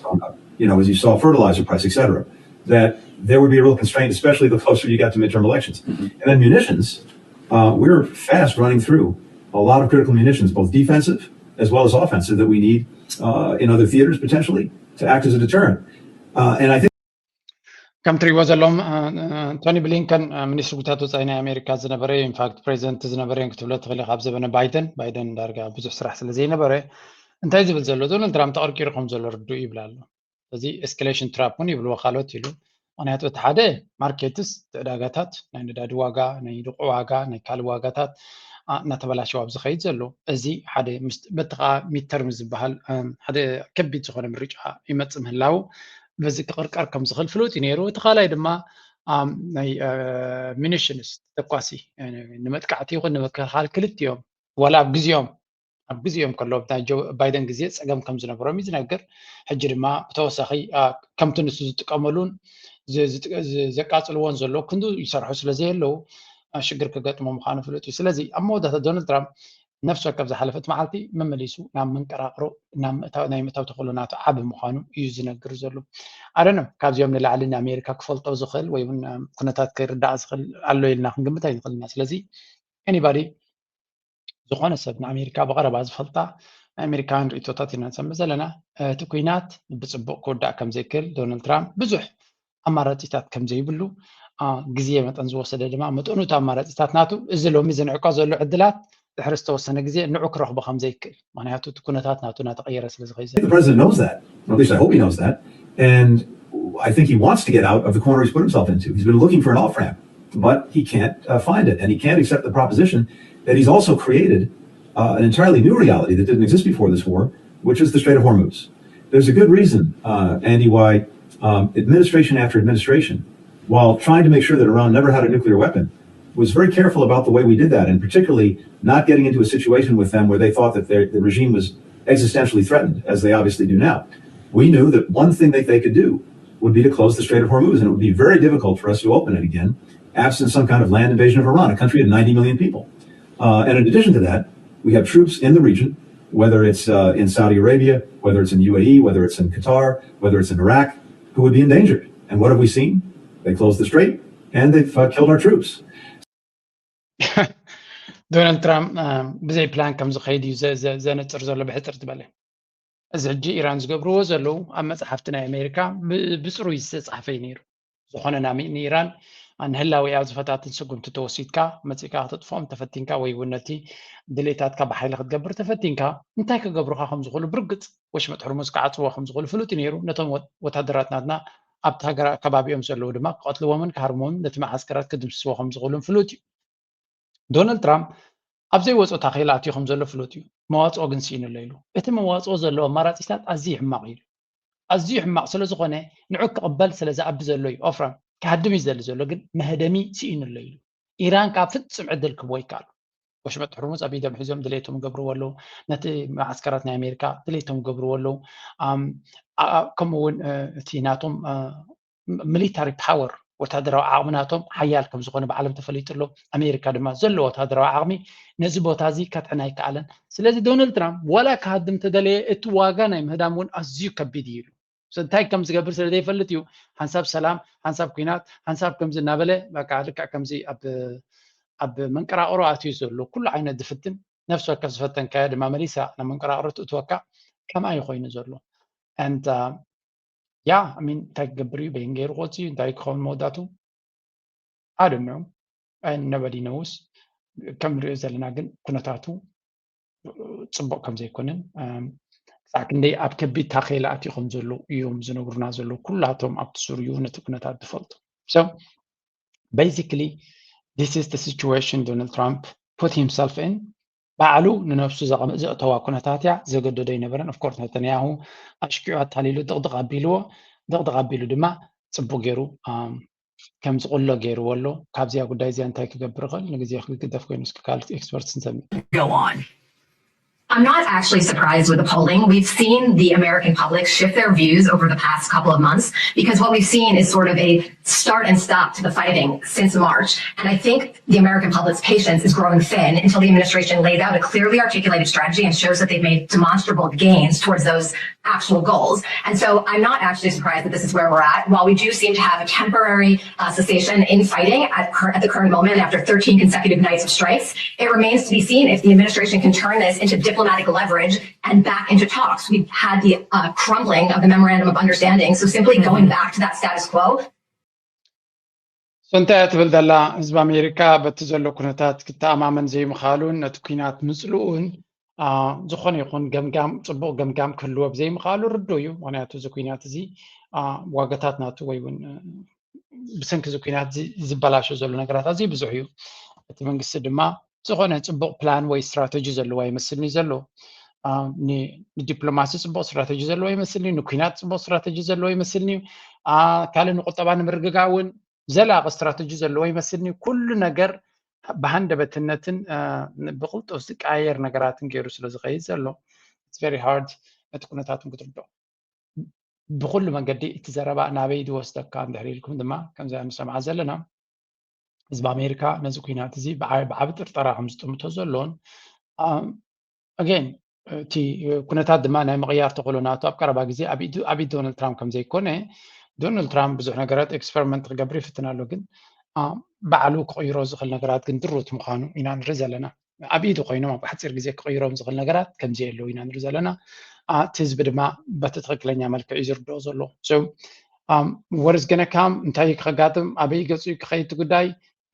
you know, as you saw fertilizer price, et cetera, that there would be a real constraint, especially the closer you got to midterm elections. Mm-hmm. And then munitions, uh, we're fast running through a lot of critical munitions, both defensive as well as offensive, that we need uh, in other theaters potentially to act as a deterrent. Uh, and I think ከም ትሪእዎ ዘለዎም ቶኒ ብሊንከን ሚኒስትሪ ጉዳያት ወፃኢ ናይ ኣሜሪካ ዝነበረ ኢንፋክት ፕሬዚደንት ዝነበረ ክትብሎ ትኽእል ካብ ዘበነ ባይደን ባይደን ዳርጋ ብዙሕ ስራሕ ስለ ዘይነበረ እንታይ ዝብል ዘሎ ዶናልድ ትራምፕ ተቐርቂሩ ከም ዘሎ ርድኡ ይብል ኣሎ። እዚ ኤስካሌሽን ትራፕ እውን ይብልዎ ካልኦት ኢሉ። ምክንያቱ እቲ ሓደ ማርኬትስ ዕዳጋታት ናይ ነዳዲ ዋጋ ናይ ድቁ ዋጋ ናይ ካልእ ዋጋታት እናተበላሸው ኣብ ዝኸይድ ዘሎ እዚ ሓደ በቲ ከዓ ሚድተርም ዝበሃል ሓደ ከቢድ ዝኾነ ምርጫ ይመፅእ ምህላው በዚ ክቕርቀር ከም ዝኽእል ፍሉጥ እዩ ነይሩ። እቲ ካልኣይ ድማ ናይ ሚኒሽንስ ተኳሲ ንመጥቃዕቲ ይኹን ንምክልኻል ክልቲኦም ዋላ ኣብ ግዜኦም ኣብ ግዜኦም ከሎ ናይ ጆ ባይደን ግዜ ፀገም ከም ዝነበሮም እዩ ዝነግር። ሕጂ ድማ ብተወሳኺ ከምቲ ንሱ ዝጥቀመሉን ዘቃፅልዎን ዘሎ ክንዱ ይሰርሑ ስለ ዘየለዉ ሽግር ክገጥሞ ምዃኑ ፍሉጥ እዩ። ስለዚ ኣብ መወዳእታ ዶናልድ ትራምፕ ነፍሲ ወከፍ ዝሓለፈት መዓልቲ መመሊሱ ናብ መንቀራቕሮ ናይ ምእታው ተኽእሎ ናቱ ዓቢ ምዃኑ እዩ ዝነግር ዘሎ። ኣደነ ካብዚኦም ንላዕሊ ንኣሜሪካ ክፈልጦ ዝኽእል ወይ እውን ኩነታት ከይርዳእ ዝኽእል ኣሎ ኢልና ክንግምት ኣይንኽእል ኢና። ስለዚ ኤኒባዲ ዝኾነ ሰብ ንኣሜሪካ ብቐረባ ዝፈልጣ ናይ ኣሜሪካውያን ርእቶታት ኢና ንሰምዕ ዘለና። እቲ ኩናት ብፅቡቕ ክውዳእ ከም ዘይክእል ዶናልድ ትራምፕ ብዙሕ ኣማራፂታት ከም ዘይብሉ ግዜ መጠን ዝወሰደ ድማ መጠኑ እቲ ኣማራፂታት ናቱ እዚ ሎሚ ዝንዕቆ ዘሎ ዕድላት ድሕሪ ዝተወሰነ ግዜ ንዑ ክረኽቦ ከም ዘይክእል ምክንያቱ እቲ ኩነታት ናቱ እናተቐየረ ስለ ዝኸይድ ዘሎ። The president knows that, or at least I hope he knows that, and I think he wants to get out of the corner he's put himself into. He's been looking for an off ramp, but he can't uh, find it, and he can't accept the proposition that he's also created uh, an entirely new reality that didn't exist before this war, which is the Strait of Hormuz. There's a good reason, uh, Andy, why um, administration after administration, while trying to make sure that Iran never had a nuclear weapon, was very careful about the way we did that, and particularly not getting into a situation with them where they thought that their, the regime was existentially threatened, as they obviously do now. We knew that one thing that they could do would be to close the Strait of Hormuz, and it would be very difficult for us to open it again, absent some kind of land invasion of Iran, a country of ninety million people. Uh, and in addition to that, we have troops in the region, whether it's uh, in Saudi Arabia, whether it's in U A E, whether it's in Qatar, whether it's in Iraq, who would be endangered. And what have we seen? They closed the strait and they've uh, killed our troops. ዶናልድ ትራምፕ ብዘይ ፕላን ከም ዝኸይድ እዩ ዘነፅር ዘሎ ብሕፅር ዝበለ። እዚ ሕጂ ኢራን ዝገብርዎ ዘለዉ ኣብ መፅሓፍቲ ናይ ኣሜሪካ ብፅሩይ ዝተፃሕፈ እዩ ነይሩ። ዝኾነ ንኢራን ንህላዊኣ ዝፈታትን ስጉምቲ ተወሲድካ መፂእካ ክተጥፍኦም ተፈቲንካ ወይ እውን ነቲ ድሌታትካ ብሓይሊ ክትገብር ተፈቲንካ እንታይ ክገብሩካ ከም ዝኽእሉ ብርግፅ ወሽመጥ ሕርሙዝ ክዓፅዎ ከም ዝኽእሉ ፍሉጥ እዩ ነይሩ። ነቶም ወታደራት ናትና ኣብቲ ሃገር ከባቢኦም ዘለዉ ድማ ክቐትልዎምን ክሃርምዎምን ነቲ መዓስከራት ክድምስስዎ ከም ዝኽእሉን ፍሉጥ እዩ። ዶናልድ ትራምፕ ኣብ ዘይወፅኦ ታኼላ ኣትዩ ከም ዘሎ ፍሉጥ እዩ። መዋፅኦ ግን ስኢኑ ኣሎ ኢሉ። እቲ መዋፅኦ ዘለዎ ኣማራፂታት ኣዝዩ ሕማቕ እዩ። ኣዝዩ ሕማቕ ስለ ዝኾነ ንዑ ክቕበል ስለ ዝኣቢ ዘሎ እዩ። ኦፍራም ክሃድም እዩ ዝደሊ ዘሎ ግን መህደሚ ስኢኑ ኣሎ ኢሉ። ኢራን ከዓ ፍፅም ዕድል ክህቦ ይከኣሉ። ወሽመጥ ሕርሙዝ ኣብ ኢዶም ሒዞም ድሌቶም ይገብርዎ ኣለዉ። ነቲ መዓስከራት ናይ ኣሜሪካ ድሌቶም ይገብርዎ ኣለዉ። ከምኡ እውን እቲ ናቶም ሚሊታሪ ፓወር ወታደራዊ ዓቕሚ ናቶም ሓያል ከም ዝኾነ ብዓለም ተፈሊጡ ኣሎ። ኣሜሪካ ድማ ዘለዎ ወታደራዊ ዓቕሚ ነዚ ቦታ እዚ ከጥዕን ኣይከኣለን። ስለዚ ዶናልድ ትራምፕ ዋላ ክሃድም ተደለየ እቲ ዋጋ ናይ ምህዳም እውን ኣዝዩ ከቢድ እዩ ኢሉ። እንታይ ከም ዝገብር ስለ ዘይፈልጥ እዩ። ሓንሳብ ሰላም፣ ሓንሳብ ኩናት፣ ሓንሳብ ከምዚ እናበለ በቃ ልክዕ ከምዚ ኣብ ኣብ መንቀራቕሮ ኣትዩ ዘሎ ኩሉ ዓይነት ዝፍትን ነፍሲ ወከፍ ዝፈተንካዮ ድማ መሊሳ ናብ መንቀራቕሮ ትእትወካ ከምኣ እዩ ኮይኑ ዘሎ። And ያ ሚን እንታይ ክገብር እዩ በይን ገይሩ ክወፅእ እዩ እንታይ ክኸውን መወዳቱ ኣደምዑ ነበዲ ነውስ ከም ንሪኦ ዘለና ግን ኩነታቱ ፅቡቅ ከም ዘይኮነን ክሳዕ ክንደይ ኣብ ከቢድ ታኼላ ኣትዩ ከም ዘሎ እዮም ዝነግሩና ዘለዉ ኩላቶም ኣብቲ ዙርዩ ነቲ ኩነታት ዝፈልጡ። So basically this is the situation Donald Trump put himself in ባዕሉ ንነብሱ ዘእተዋ ኩነታት እያ። ዘገደዶ ኣይነበረን። Of course ነተንያሁ ኣሽኪዑ ኣታሊሉ ድቕድቕ ኣቢልዎ። ድቕድቕ ኣቢሉ ድማ ፅቡቅ ገይሩ ከም ዝቕሎ ገይርዎ ኣሎ። ካብዚኣ ጉዳይ እዚኣ እንታይ ክገብር ይኽእል ንግዜ ክግደፍ ኮይኑ እስኪ ካልኦት ኤክስፐርትስ ንሰምዕ። Go on. I'm not actually surprised with the polling. We've seen the American public shift their views over the past couple of months because what we've seen is sort of a start and stop to the fighting since March. And I think the American public's patience is growing thin until the administration lays out a clearly articulated strategy and shows that they've made demonstrable gains towards those actual goals. And so I'm not actually surprised that this is where we're at. While we do seem to have a temporary uh, cessation in fighting at, cur- at the current moment after thirteen consecutive nights of strikes, it remains to be seen if the administration can turn this into diplomatic leverage and back into talks. We've had the uh, crumbling of the memorandum of understanding. So simply going back to that status quo. So እንታይ እያ ትብል ዘላ? ህዝቢ ኣሜሪካ በቲ ዘሎ ኩነታት ክተኣማመን ዘይምኻሉን ነቲ ኩናት ምፅልኡን ዝኾነ ይኹን ገምጋም ፅቡቅ ገምጋም ክህልዎ ብዘይምኻሉ ርዱ እዩ። ምክንያቱ እዚ ኩናት እዚ ዋጋታት ናቱ ወይ እውን ብሰንኪ እዚ ኩናት ዝበላሾ ዘሎ ነገራት ኣዝዩ ብዙሕ እዩ። እቲ መንግስቲ ድማ ዝኾነ ፅቡቅ ፕላን ወይ ስትራተጂ ዘለዎ ኣይመስልን እዩ ዘሎ። ንዲፕሎማሲ ፅቡቅ ስትራተጂ ዘለዎ ኣይመስልን እዩ። ንኩናት ፅቡቅ ስትራተጂ ዘለዎ ኣይመስልን እዩ። ካልእ ንቁጠባ ንምርግጋ እውን ዘላቂ ስትራተጂ ዘለዎ ኣይመስልን እዩ። ኩሉ ነገር ብሃንደበትነትን ብቅልጡፍ ዝቀያየር ነገራትን ገይሩ ስለ ዝኸይድ ዘሎ very hard ነቲ ኩነታትን ክትርድኦ ብኩሉ መንገዲ እቲ ዘረባ ናበይ ዝወስደካ እንድሕር ኢልኩም ድማ ከምዚ ንሰምዓ ዘለና ህዝቢ ኣሜሪካ ነዚ ኩናት እዚ ብዓቢ ጥርጠራ ከም ዝጥምቶ ዘሎን again እቲ ኩነታት ድማ ናይ ምቕያር ተኽእሎ ናቱ ኣብ ቀረባ ግዜ ኣብ ኢድ ዶናልድ ትራምፕ ከም ዘይኮነ ዶናልድ ትራምፕ ብዙሕ ነገራት ኤክስፐሪመንት ክገብር ይፍትን ኣሎ ግን ባዕሉ ክቕይሮ ዝኽእል ነገራት ግን ድሩት ምዃኑ ኢና ንርኢ ዘለና። ኣብ ኢዱ ኮይኖም ኣብ ሓፂር ግዜ ክቕይሮም ዝኽእል ነገራት ከምዚ የለው ኢና ንርኢ ዘለና። እቲ ህዝቢ ድማ በቲ ትኽክለኛ መልክዕ እዩ ዝርድኦ ዘሎ። ወርዝ ገነካም እንታይ ክኸጋጥም ኣበይ ገፁ ክኸይድ ጉዳይ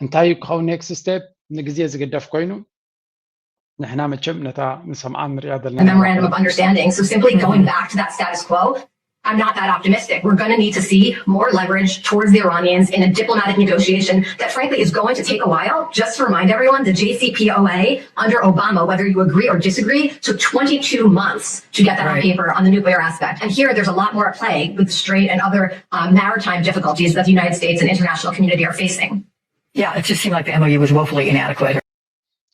እንታይ ክኸውን ኔክስት ስቴፕ ንግዜ ዝግደፍ ኮይኑ ንሕና መቸም ነታ ንሰምዓን ንሪኣ ዘለና memorandum of understanding. So simply going back to that status quo I'm not that optimistic. We're going to need to see more leverage towards the Iranians in a diplomatic negotiation that, frankly, is going to take a while. Just to remind everyone, the J C P O A under Obama, whether you agree or disagree, took twenty-two months to get that on Right. paper on the nuclear aspect. And here, there's a lot more at play with the Strait and other uh, maritime difficulties that the United States and international community are facing. Yeah, it just seemed like the M O U was woefully inadequate.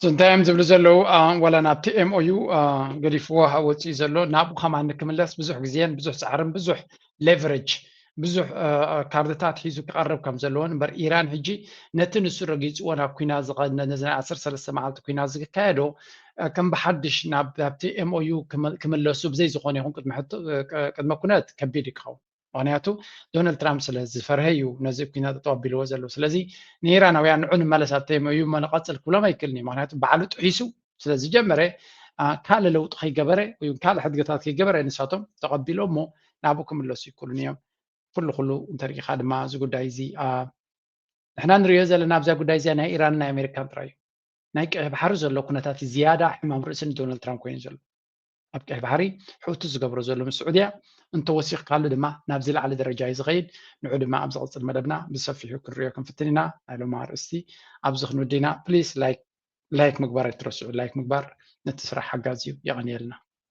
So እንታይ እዮም ዝብሉ ዘለዉ? አ፣ ዋላ ናብቲ M O U፣ አ፣ ገዲፍዎ ወፂኡ ዘሎ፣ ናብኡ ከማን ክምለስ ብዙሕ ግዜን ብዙሕ ፃዕርን ብዙሕ ሌቨሬጅ፣ ብዙሕ አ፣ አ፣ ካርድታት ሒዙ ክቐርብ ከም ዘለዎን እምበር፣ ኢራን ሕጂ ነቲ ንሱ ረጊፅዎ ናብ ኩናት ዝቐ-፣ ነዚ ናይ ዓሰርተ ሰለስተ መዓልቲ ኩናት ዝካየዶ፣ አ፣ ከም ብሓድሽ ናብ፣ ናብቲ M O U ክመ-፣ ክምለሱ ብዘይ ዝኾነ ይኹን ቅድመ ሕቶ፣ አ፣ ቅድመ ኩነት ከቢድ እዩ ክኸውን። ምኽንያቱ ዶናልድ ትራምፕ ስለ ዝፈርሀ እዩ ነዚ ኩናት ጠጠው ኣቢልዎ ዘሎ። ስለዚ ንኢራናውያን ንዑ ንመለስ ኣብቲ M O U እሞ ንቐፅል ክብሎም ኣይክእልን እዩ። ምኽንያቱ ባዕሉ ጥሒሱ ስለ ዝጀመረ፣ አ፣ ካልእ ለውጢ ከይገበረ ወይ እውን ካልእ ሕድገታት ከይገበረ ንሳቶም ተቐቢሎም እሞ ናብኡ ክምለሱ ይክእሉን እዮም። ኩሉ ኩሉ እንተሪኢኻ ድማ እዚ ጉዳይ እዚ፣ አ፣ ንሕና ንሪኦ ዘለና ኣብዛ ጉዳይ እዚኣ ናይ ኢራን ናይ ኣሜሪካን ጥራይ እዩ። ናይ ቀይሕ ባሕሪ ዘሎ ኩነታት ዝያዳ ሕማም ርእሲ ንዶናልድ ትራምፕ ኮይኑ ዘሎ። ኣብ ቀይሕ ባሕሪ ሕውቲ ዝገብሮ ዘሎ ምስ ስዑድያ እንተወሲኽካሉ ድማ ናብዚ ላዕሊ ደረጃ እዩ ዝኸይድ። ንዑ ድማ ኣብ ዝቕፅል መደብና ብሰፊሑ ክንሪኦ ክንፍትን ኢና። ናይ ሎማ ኣርእስቲ ኣብዚ ክንውዲ ኢና። ፕሊስ ላይክ፣ ላይክ ምግባር ኣይትረስዑ። ላይክ ምግባር ነቲ ስራሕ ሓጋዚ እዩ። የቐንየልና።